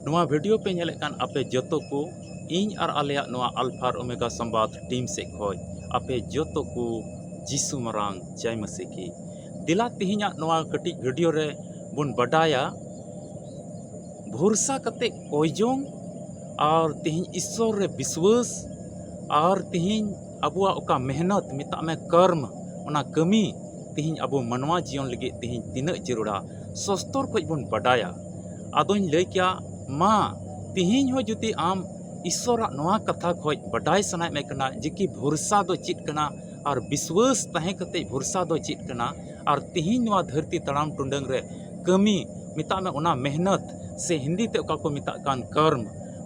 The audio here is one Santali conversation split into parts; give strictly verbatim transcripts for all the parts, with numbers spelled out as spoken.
ᱱᱚᱣᱟ video ᱯᱮ ᱧᱮᱞᱮᱫ ᱠᱟᱱ ᱟᱯᱮ ᱡᱚᱛᱚ ᱠᱚ, ᱤᱧ ᱟᱨ ᱟᱞᱮᱭᱟᱜ ᱱᱚᱣᱟ Alpha ᱟᱨ Omega ᱥᱚᱢᱵᱟᱫ team ᱥᱮᱫ ᱠᱷᱚᱱ ᱟᱯᱮ ᱡᱚᱛᱚ ᱠᱚ ᱡᱤᱥᱩ ᱢᱟᱨᱟᱝ ᱡᱟᱭ ᱢᱟᱹᱥᱤ ᱠᱤ᱾ ᱫᱮᱞᱟ ᱛᱮᱦᱮᱧᱟᱜ ᱱᱚᱣᱟ ᱠᱟᱹᱴᱤᱡ video ᱨᱮ ᱵᱚᱱ ᱵᱟᱰᱟᱭᱟ ᱵᱷᱚᱨᱥᱟ ᱠᱟᱛᱮ ᱠᱚᱭᱡᱚᱝ ᱟᱨ ᱛᱮᱦᱮᱧ ᱤᱥᱥᱚᱨ ᱨᱮ ᱵᱤᱥᱣᱟᱹᱥ ᱟᱨ ᱛᱮᱦᱮᱧ ᱟᱵᱚᱣᱟᱜ ᱚᱠᱟ ᱢᱮᱦᱱᱚᱛ ᱢᱮᱛᱟᱜ ᱢᱮ ᱠᱟᱨᱢ, ᱚᱱᱟ ᱠᱟᱹᱢᱤ ᱛᱮᱦᱮᱧ ᱟᱵᱚ ᱢᱟᱱᱣᱟ ᱡᱤᱭᱚᱱ ᱞᱟᱹᱜᱤᱫ ᱛᱮᱦᱮᱧ ᱛᱤᱱᱟᱹᱜ ᱡᱟᱹᱨᱩᱲᱟ ᱥᱚᱥᱛᱚᱨ ᱠᱷᱚᱱ ᱵᱚᱱ ᱵᱟᱰᱟᱭᱟ᱾ ᱟᱫᱚᱧ ᱞᱟᱹᱭ ᱠᱮᱭᱟ, ᱢᱟ ᱛᱮᱦᱮᱧ ᱦᱚᱸ ᱡᱩᱫᱤ ᱟᱢ ᱤᱥᱥᱚᱨᱟᱜ ᱱᱚᱣᱟ ᱠᱟᱛᱷᱟ ᱠᱷᱚᱱ ᱵᱟᱰᱟᱭ ᱥᱟᱱᱟᱭᱮᱫ ᱢᱮ ᱠᱟᱱᱟ ᱡᱮ ᱠᱤ ᱵᱷᱚᱨᱥᱟ ᱫᱚ ᱪᱮᱫ ᱠᱟᱱᱟ ᱟᱨ ᱵᱤᱥᱣᱟᱹᱥ ᱛᱟᱦᱮᱸ ᱠᱟᱛᱮ ᱵᱷᱚᱨᱥᱟ ᱫᱚ ᱪᱮᱫ ᱠᱟᱱᱟ, ᱟᱨ ᱛᱮᱦᱮᱧ ᱱᱚᱣᱟ ᱫᱷᱟᱹᱨᱛᱤ ᱛᱟᱲᱟᱢ ᱴᱩᱰᱟᱹᱝ ᱨᱮ ᱠᱟᱹᱢᱤ ᱢᱮᱛᱟᱜ ᱢᱮ ᱚᱱᱟ ᱢᱮᱦᱱᱚᱛ ᱥᱮ ᱦᱤᱱᱫᱤ ᱛᱮ ᱚᱠᱟ ᱠᱚ ᱢᱮᱛᱟᱜ ᱠᱟᱱ ᱠᱟᱨᱢ,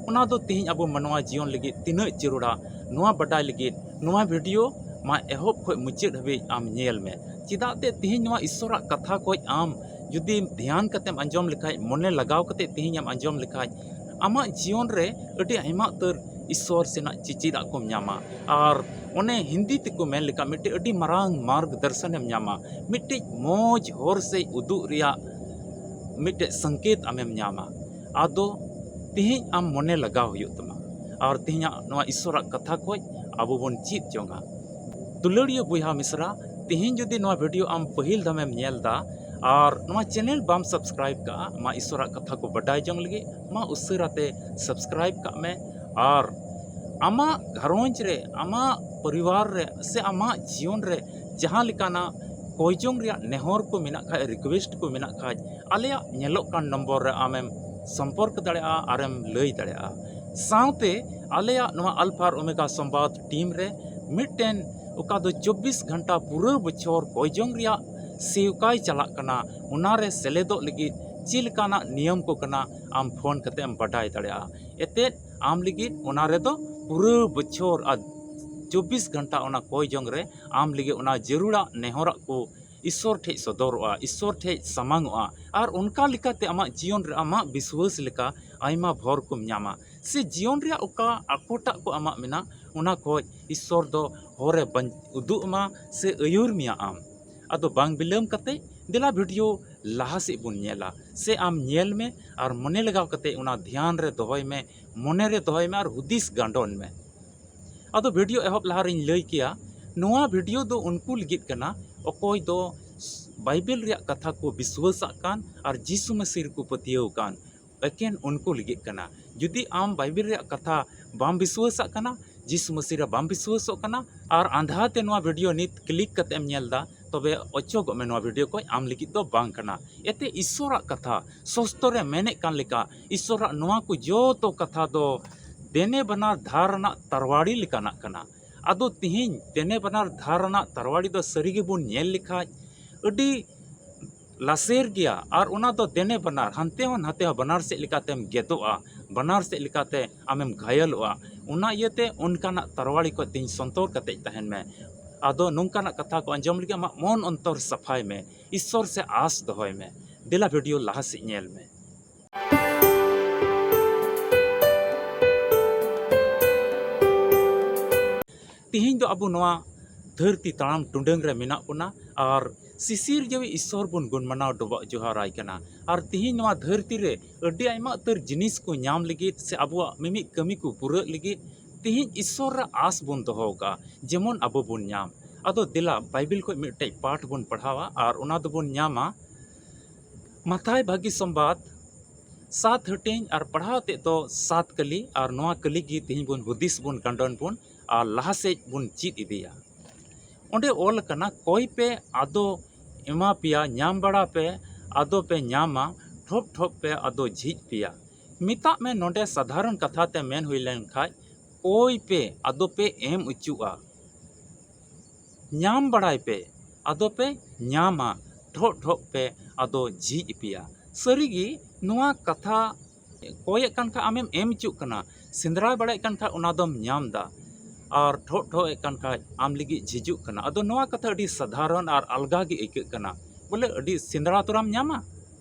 ᱚᱱᱟ ᱫᱚ ᱛᱮᱦᱮᱧ ᱟᱵᱚ ᱢᱟᱱᱣᱟ ᱡᱤᱭᱚᱱ ᱞᱟᱹᱜᱤᱫ ᱛᱤᱱᱟᱹᱜ ᱡᱟᱹᱨᱩᱲᱟ ᱱᱚᱣᱟ ᱵᱟᱰᱟᱭ ᱞᱟᱹᱜᱤᱫ ᱱᱚᱣᱟ video ᱢᱟ ᱮᱦᱚᱵ ᱠᱷᱚᱱ ᱢᱩᱪᱟᱹᱫ ᱦᱟᱹᱵᱤᱡ ᱟᱢ ᱧᱮᱞ ᱢᱮ᱾ ᱪᱮᱫᱟᱜ ᱛᱮ ᱛᱮᱦᱮᱧ ᱱᱚᱣᱟ ᱤᱥᱥᱚᱨᱟᱜ ᱠᱟᱛᱷᱟ ᱠᱷᱚᱱ ᱟᱢ ᱡᱩᱫᱤ ᱫᱷᱮᱭᱟᱱ ᱠᱟᱛᱮᱢ ᱟᱸᱡᱚᱢ ᱞᱮᱠᱷᱟᱡ, ᱢᱚᱱᱮ ᱞᱟᱜᱟᱣ ᱠᱟᱛᱮ ᱛᱮᱦᱮᱧ ᱮᱢ ᱟᱸᱡᱚᱢ ᱞᱮᱠᱷᱟᱡ, ᱟᱢᱟᱜ ᱡᱤᱭᱚᱱ ᱨᱮ ᱟᱹᱰᱤ ᱟᱭᱢᱟ ᱩᱛᱟᱹᱨ ᱤᱥᱥᱚᱨ ᱥᱮᱱᱟᱜ ᱪᱮᱪᱮᱫᱟᱜ ᱠᱚᱢ ᱧᱟᱢᱟ᱾ ᱟᱨ ᱚᱱᱮ ᱦᱤᱱᱫᱤ ᱛᱮᱠᱚ ᱢᱮᱱ ᱞᱮᱠᱟ ᱢᱤᱫᱴᱮᱡ ᱟᱹᱰᱤ ᱢᱟᱨᱟᱝ ᱢᱟᱨᱜᱽ ᱫᱚᱨᱥᱚᱱᱮᱢ ᱧᱟᱢᱟ, ᱢᱤᱫᱴᱮᱡ ᱢᱚᱡᱽ ᱦᱚᱨ ᱥᱮᱫ ᱩᱫᱩᱜ ᱨᱮᱭᱟᱜ ᱢᱤᱫᱴᱮᱡ ᱥᱚᱝᱠᱮᱛ ᱟᱢᱮᱢ ᱧᱟᱢᱟ᱾ ᱟᱫᱚ ᱛᱮᱦᱮᱧ ᱟᱢ ᱢᱚᱱᱮ ᱞᱟᱜᱟᱣ ᱦᱩᱭᱩᱜ ᱛᱟᱢᱟ ᱟᱨ ᱛᱮᱦᱮᱧᱟᱜ ᱱᱚᱣᱟ ᱤᱥᱥᱚᱨᱟᱜ ᱠᱟᱛᱷᱟ ᱠᱷᱚᱱ ᱟᱵᱚ ᱵᱚᱱ ᱪᱮᱫ ᱡᱚᱝᱟ᱾ ᱫᱩᱞᱟᱹᱲᱤᱭᱟᱹ ᱵᱚᱭᱦᱟ ᱢᱤᱥᱨᱟ, ᱛᱮᱦᱮᱧ ᱡᱩᱫᱤ ᱱᱚᱣᱟ video ᱟᱢ ᱯᱟᱹᱦᱤᱞ ᱫᱷᱟᱢᱮᱢ ᱧᱮᱞ ᱫᱟ ᱟᱨ ᱱᱚᱣᱟ channel ᱵᱟᱢ subscribe ᱠᱟᱜᱼᱟ, ᱢᱟ ᱤᱥᱥᱚᱨᱟᱜ ᱠᱟᱛᱷᱟ ᱠᱚ ᱵᱟᱰᱟᱭ ᱡᱚᱝ ᱞᱟᱹᱜᱤᱫ ᱢᱟ ᱩᱥᱟᱹᱨᱟ ᱛᱮ subscribe ᱠᱟᱜ ᱢᱮ᱾ ᱟᱨ ᱟᱢᱟᱜ ᱜᱷᱟᱨᱚᱸᱡᱽ ᱨᱮ, ᱟᱢᱟᱜ ᱯᱚᱨᱤᱵᱟᱨ ᱨᱮ ᱥᱮ ᱟᱢᱟᱜ ᱡᱤᱭᱚᱱ ᱨᱮ ᱡᱟᱦᱟᱸ ᱞᱮᱠᱟᱱᱟᱜ ᱠᱚᱭᱡᱚᱝ ᱨᱮᱭᱟᱜ ᱱᱮᱦᱚᱨ ᱠᱚ ᱢᱮᱱᱟᱜ ᱠᱷᱟᱡ, request ᱠᱚ ᱢᱮᱱᱟᱜ ᱠᱷᱟᱡ, ᱟᱞᱮᱭᱟᱜ ᱧᱮᱞᱚᱜ ᱠᱟᱱ ᱱᱚᱢᱵᱚᱨ ᱨᱮ ᱟᱢᱮᱢ ᱥᱚᱢᱯᱚᱨᱠ ᱫᱟᱲᱮᱭᱟᱜᱼᱟ ᱟᱨᱮᱢ ᱞᱟᱹᱭ ᱫᱟᱲᱮᱭᱟᱜᱼᱟ᱾ ᱥᱟᱶᱛᱮ ᱟᱞᱮᱭᱟᱜ ᱱᱚᱣᱟ Alpha ᱟᱨ Omega ᱥᱚᱢᱵᱟᱫ team ᱨᱮ ᱢᱤᱫᱴᱮᱱ ᱚᱠᱟ ᱫᱚ ᱪᱚᱵᱵᱤᱥ ᱜᱷᱚᱱᱴᱟ ᱯᱩᱨᱟᱹ ᱵᱚᱪᱷᱚᱨ ᱠᱚᱭᱡᱚᱝ ᱨᱮᱭᱟᱜ ᱥᱮᱣᱠᱟᱭ ᱪᱟᱞᱟᱜ ᱠᱟᱱᱟ, ᱚᱱᱟ ᱨᱮ ᱥᱮᱞᱮᱫᱚᱜ ᱞᱟᱹᱜᱤᱫ ᱪᱮᱫ ᱞᱮᱠᱟᱱᱟᱜ ᱱᱤᱭᱚᱢ ᱠᱚ ᱠᱟᱱᱟ, ᱟᱢ ᱯᱷᱳᱱ ᱠᱟᱛᱮ ᱮᱢ ᱵᱟᱰᱟᱭ ᱫᱟᱲᱮᱭᱟᱜᱼᱟ᱾ ᱮᱛᱮᱫ ᱟᱢ ᱞᱟᱹᱜᱤᱫ ᱚᱱᱟ ᱨᱮᱫᱚ ᱯᱩᱨᱟᱹ ᱵᱚᱪᱷᱚᱨ ᱟᱨ ᱪᱚᱵᱵᱤᱥ ᱜᱷᱚᱱᱴᱟ ᱚᱱᱟ ᱠᱚᱭᱡᱚᱝ ᱨᱮ ᱟᱢ ᱞᱟᱹᱜᱤᱫ ᱚᱱᱟ ᱡᱟᱹᱨᱩᱲᱟᱜ ᱱᱮᱦᱚᱨᱟᱜ ᱠᱚ ᱤᱥᱥᱚᱨ ᱴᱷᱮᱡ ᱥᱚᱫᱚᱨᱚᱜᱼᱟ, ᱤᱥᱥᱚᱨ ᱴᱷᱮᱡ ᱥᱟᱢᱟᱝᱚᱜᱼᱟ᱾ ᱟᱨ ᱚᱱᱠᱟ ᱞᱮᱠᱟᱛᱮ ᱟᱢᱟᱜ ᱡᱤᱭᱚᱱ ᱨᱮ ᱟᱢᱟᱜ ᱵᱤᱥᱣᱟᱹᱥ ᱞᱮᱠᱟ ᱟᱭᱢᱟ ᱵᱷᱚᱨ ᱠᱚᱢ ᱧᱟᱢᱟ, ᱥᱮ ᱡᱤᱭᱚᱱ ᱨᱮᱭᱟᱜ ᱚᱠᱟ ᱟᱠᱚᱴᱟᱜ ᱠᱚ ᱟᱢᱟᱜ ᱢᱮᱱᱟᱜ, ᱚᱱᱟ ᱠᱷᱚᱡ ᱤᱥᱥᱚᱨ ᱫᱚ ᱦᱚᱨᱮ ᱵᱟᱧ-, ᱩᱫᱩᱜ ᱟᱢᱟ ᱥᱮ ᱟᱹᱭᱩᱨ ᱢᱮᱭᱟ ᱟᱢ᱾ ᱟᱫᱚ ᱵᱟᱝ ᱵᱤᱞᱚᱢ ᱠᱟᱛᱮ ᱫᱮᱞᱟ video ᱞᱟᱦᱟ ᱥᱮᱫ ᱵᱚᱱ ᱧᱮᱞᱟ᱾ ᱥᱮ ᱟᱢ ᱧᱮᱞ ᱢᱮ ᱟᱨ ᱢᱚᱱᱮ ᱞᱟᱜᱟᱣ ᱠᱟᱛᱮ ᱚᱱᱟ ᱫᱷᱮᱭᱟᱱ ᱨᱮ ᱫᱚᱦᱚᱭ ᱢᱮ, ᱢᱚᱱᱮ ᱨᱮ ᱫᱚᱦᱚᱭ ᱢᱮ ᱟᱨ ᱦᱩᱫᱤᱥ ᱜᱟᱸᱰᱚᱱ ᱢᱮ᱾ ᱟᱫᱚ ᱵᱷᱤᱰᱤᱭᱳ ᱮᱦᱚᱵ ᱞᱟᱦᱟ ᱨᱤᱧ ᱞᱟᱹᱭ ᱠᱮᱭᱟ, ᱱᱚᱣᱟ ᱵᱷᱤᱰᱤᱭᱳ ᱫᱚ ᱩᱱᱠᱩ ᱞᱟᱹᱜᱤᱫ ᱠᱟᱱᱟ, ᱚᱠᱚᱭ ᱫᱚ ᱵᱟᱭᱵᱮᱞ ᱨᱮᱭᱟᱜ ᱠᱟᱛᱷᱟ ᱠᱚ ᱵᱤᱥᱣᱟᱹᱥᱟᱜ ᱠᱟᱱ ᱟᱨ ᱡᱤᱥᱩ ᱢᱟᱹᱥᱤ ᱨᱮᱠᱚ ᱯᱟᱹᱛᱭᱟᱹᱣ ᱠᱟᱱ, ᱮᱠᱮᱱ ᱩᱱᱠᱩ ᱞᱟᱹᱜᱤᱫ ᱠᱟᱱᱟ᱾ ᱡᱩᱫᱤ ᱟᱢ ᱵᱟᱭᱵᱮᱞ ᱨᱮᱭᱟᱜ ᱠᱟᱛᱷᱟ ᱵᱟᱢ ᱵᱤᱥᱣᱟᱹᱥᱟᱜ ᱠᱟᱱᱟ, ᱡᱤᱥᱩ ᱢᱟᱹᱥᱤ ᱨᱮ ᱵᱟᱢ ᱵᱤᱥᱣᱟᱹᱥᱚᱜ ᱠᱟᱱᱟ ᱟᱨ ᱟᱸᱫᱷᱟ ᱛᱮ ᱱᱚᱣᱟ ᱵᱷᱤᱰᱤᱭᱳ ᱱᱤᱛ ᱠᱞᱤᱠ ᱠᱟᱛᱮ ᱮᱢ ᱧᱮᱞ ᱮᱫᱟ, ᱛᱚᱵᱮ ᱚᱪᱚᱜᱚᱜ ᱢᱮ, ᱱᱚᱣᱟ ᱵᱷᱤᱰᱤᱭᱳ ᱠᱚ ᱟᱢ ᱞᱟᱹᱜᱤᱫ ᱫᱚ ᱵᱟᱝ ᱠᱟᱱᱟ᱾ ᱮᱛᱮ ᱤᱥᱥᱚᱨᱟᱜ ᱠᱟᱛᱷᱟ ᱥᱚᱥᱛᱚ ᱨᱮ ᱢᱮᱱᱮᱫ ᱠᱟᱱ ᱞᱮᱠᱟ, ᱤᱥᱥᱚᱨᱟᱜ ᱱᱚᱣᱟ ᱠᱚ ᱡᱚᱛᱚ ᱠᱟᱛᱷᱟ ᱫᱚ ᱫᱮᱱᱮ ᱵᱟᱱᱟᱨ ᱫᱷᱟᱨ ᱨᱮᱱᱟᱜ ᱛᱟᱨᱣᱟᱲᱤ ᱞᱮᱠᱟᱱᱟᱜ ᱠᱟᱱᱟ᱾ ᱟᱫᱚ ᱛᱤᱦᱤᱧ ᱫᱮᱱᱮ ᱵᱟᱱᱟᱨ ᱫᱷᱟᱨ ᱨᱮᱱᱟᱜ ᱛᱟᱨᱣᱟᱲᱤ ᱫᱚ ᱥᱟᱹᱨᱤ ᱜᱮᱵᱚᱱ ᱧᱮᱞ ᱞᱮᱠᱷᱟᱡ ᱟᱹᱰᱤ ᱞᱟᱥᱮᱨ ᱜᱮᱭᱟ, ᱟᱨ ᱚᱱᱟ ᱫᱚ ᱫᱮᱱᱮ ᱵᱟᱱᱟᱨ, ᱦᱟᱱᱛᱮ ᱦᱚᱸ ᱱᱟᱛᱮ ᱦᱚᱸ ᱵᱟᱱᱟᱨ ᱥᱮᱫ ᱞᱮᱠᱟᱛᱮᱢ ᱜᱮᱫᱚᱜᱼᱟ, ᱵᱟᱱᱟᱨ ᱥᱮᱫ ᱞᱮᱠᱟᱛᱮ ᱟᱢᱮᱢ ᱜᱷᱟᱭᱮᱞᱚᱜᱼᱟ᱾ ᱚᱱᱟ ᱤᱭᱟᱹᱛᱮ ᱚᱱᱠᱟᱱᱟᱜ ᱛᱟᱨᱣᱟᱲᱤ ᱠᱷᱚᱱ ᱛᱤᱧ ᱥᱚᱱᱛᱚᱨ ᱠᱟᱛᱮ ᱛᱟᱦᱮᱱ ᱢᱮ᱾ ᱟᱫᱚ ᱱᱚᱝᱠᱟᱱᱟᱜ ᱠᱟᱛᱷᱟ ᱠᱚ ᱟᱸᱡᱚᱢ ᱞᱟᱹᱜᱤᱫ ᱟᱢᱟᱜ ᱢᱚᱱ ᱚᱱᱛᱚᱨ ᱥᱟᱯᱷᱟᱭ ᱢᱮ, ᱤᱥᱥᱚᱨ ᱥᱮ ᱟᱥ ᱫᱚᱦᱚᱭ ᱢᱮ᱾ ᱫᱮᱞᱟ ᱵᱷᱤᱰᱤᱭᱳ ᱞᱟᱦᱟ ᱥᱮᱫ ᱧᱮᱞ ᱢᱮ᱾ ᱛᱤᱦᱤᱧ ᱫᱚ ᱟᱵᱚ ᱱᱚᱣᱟ ᱫᱷᱟᱹᱨᱛᱤ ᱛᱟᱲᱟᱢ ᱴᱩᱰᱟᱹᱝ ᱨᱮ ᱢᱮᱱᱟᱜ ᱵᱚᱱᱟ ᱟᱨ ᱥᱤᱥᱤᱨ ᱡᱟᱹᱣᱤ ᱤᱥᱥᱚᱨ ᱵᱚᱱ ᱜᱩᱱ ᱢᱟᱱᱟᱣ ᱰᱚᱵᱚᱜ ᱡᱚᱦᱟᱨᱟᱭ ᱠᱟᱱᱟ᱾ ᱟᱨ ᱛᱤᱦᱤᱧ ᱱᱚᱣᱟ ᱫᱷᱟᱹᱨᱛᱤ ᱨᱮ ᱟᱹᱰᱤ ᱟᱭᱢᱟ ᱩᱛᱟᱹᱨ ᱡᱤᱱᱤᱥ ᱠᱚ ᱧᱟᱢ ᱞᱟᱹᱜᱤᱫ ᱥᱮ ᱟᱵᱚᱣᱟᱜ ᱢᱤᱢᱤᱫ ᱠᱟᱹᱢᱤ ᱠᱚ ᱯᱩᱨᱟᱹᱜ ᱞᱟᱹᱜᱤᱫ ᱛᱤᱦᱤᱧ ᱤᱥᱥᱚᱨ ᱨᱮ ᱟᱥ ᱵᱚᱱ ᱫᱚᱦᱚ ᱟᱠᱟᱫᱼᱟ, ᱡᱮᱢᱚᱱ ᱟᱵᱚ ᱵᱚᱱ ᱧᱟᱢ᱾ ᱟᱫᱚ ᱫᱮᱞᱟ ᱵᱟᱭᱵᱮᱞ ᱠᱷᱚᱱ ᱢᱤᱫᱴᱮᱡ ᱯᱟᱴ ᱵᱚᱱ ᱯᱟᱲᱦᱟᱣᱟ ᱟᱨ ᱚᱱᱟ ᱫᱚᱵᱚᱱ ᱧᱟᱢᱟ ᱢᱟᱛᱷᱟᱭ ᱵᱷᱟᱹᱜᱤ ᱥᱚᱢᱵᱟᱫ ᱥᱟᱛ ᱦᱟᱹᱴᱤᱧ ᱟᱨ ᱯᱟᱲᱦᱟᱣ ᱛᱮᱫ ᱫᱚ ᱥᱟᱛ ᱠᱟᱹᱞᱤ, ᱟᱨ ᱱᱚᱣᱟ ᱠᱟᱹᱞᱤ ᱜᱮ ᱛᱤᱦᱤᱧ ᱵᱚᱱ ᱦᱩᱫᱤᱥ ᱵᱚᱱ ᱜᱟᱸᱰᱚᱱ ᱵᱚᱱ ᱟᱨ ᱞᱟᱦᱟ ᱥᱮᱫ ᱵᱚᱱ ᱪᱮᱫ ᱤᱫᱤᱭᱟ᱾ ᱚᱸᱰᱮ ᱚᱞ ᱟᱠᱟᱱᱟ, "ᱠᱚᱭ ᱯᱮ ᱟᱫᱚ ᱮᱢᱟ ᱯᱮᱭᱟ, ᱧᱟᱢ ᱵᱟᱲᱟ ᱯᱮ ᱟᱫᱚ ᱯᱮ ᱧᱟᱢᱟ, ᱴᱷᱚᱯ ᱴᱷᱚᱯ ᱯᱮ ᱟᱫᱚ ᱡᱷᱤᱡ ᱯᱮᱭᱟ᱾" ᱢᱮᱛᱟᱜ ᱢᱮ ᱱᱚᱰᱮ ᱥᱟᱫᱷᱟᱨᱚᱱ ᱠᱟᱛᱷᱟ ᱛᱮ ᱢᱮᱱ ᱦᱩᱭ ᱞᱮᱱ ᱠᱷᱟᱡ, ᱠᱚᱭ ᱯᱮ ᱟᱫᱚ ᱯᱮ ᱮᱢ ᱚᱪᱚᱜᱼᱟ, ᱧᱟᱢ ᱵᱟᱲᱟᱭ ᱯᱮ ᱟᱫᱚ ᱯᱮ ᱧᱟᱢᱟ, ᱴᱷᱚᱜ ᱴᱷᱚᱜ ᱯᱮ ᱟᱫᱚ ᱡᱷᱤᱡ ᱯᱮᱭᱟ᱾ ᱥᱟᱹᱨᱤᱜᱮ ᱱᱚᱣᱟ ᱠᱟᱛᱷᱟ ᱠᱚᱭᱮᱫ ᱠᱟᱱ ᱠᱷᱟᱡ ᱟᱢᱮᱢ ᱮᱢ ᱚᱪᱚᱜ ᱠᱟᱱᱟ, ᱥᱮᱸᱫᱽᱨᱟ ᱵᱟᱲᱟᱭᱮᱫ ᱠᱟᱱ ᱠᱷᱟᱡ ᱚᱱᱟ ᱫᱚᱢ ᱧᱟᱢ ᱮᱫᱟ, ᱟᱨ ᱴᱷᱚᱜ ᱴᱷᱚᱜ ᱮᱫ ᱠᱟᱱ ᱠᱷᱟᱡ ᱟᱢ ᱞᱟᱹᱜᱤᱫ ᱡᱷᱤᱡᱩᱜ ᱠᱟᱱᱟ᱾ ᱟᱫᱚ ᱱᱚᱣᱟ ᱠᱟᱛᱷᱟ ᱟᱹᱰᱤ ᱥᱟᱫᱷᱟᱨᱚᱱ ᱟᱨ ᱟᱞᱜᱟ ᱜᱮ ᱟᱹᱭᱠᱟᱹᱜ ᱠᱟᱱᱟ, ᱵᱚᱞᱮ ᱟᱹᱰᱤ ᱥᱮᱸᱫᱽᱨᱟ ᱛᱚᱨᱟᱢ ᱧᱟᱢᱟ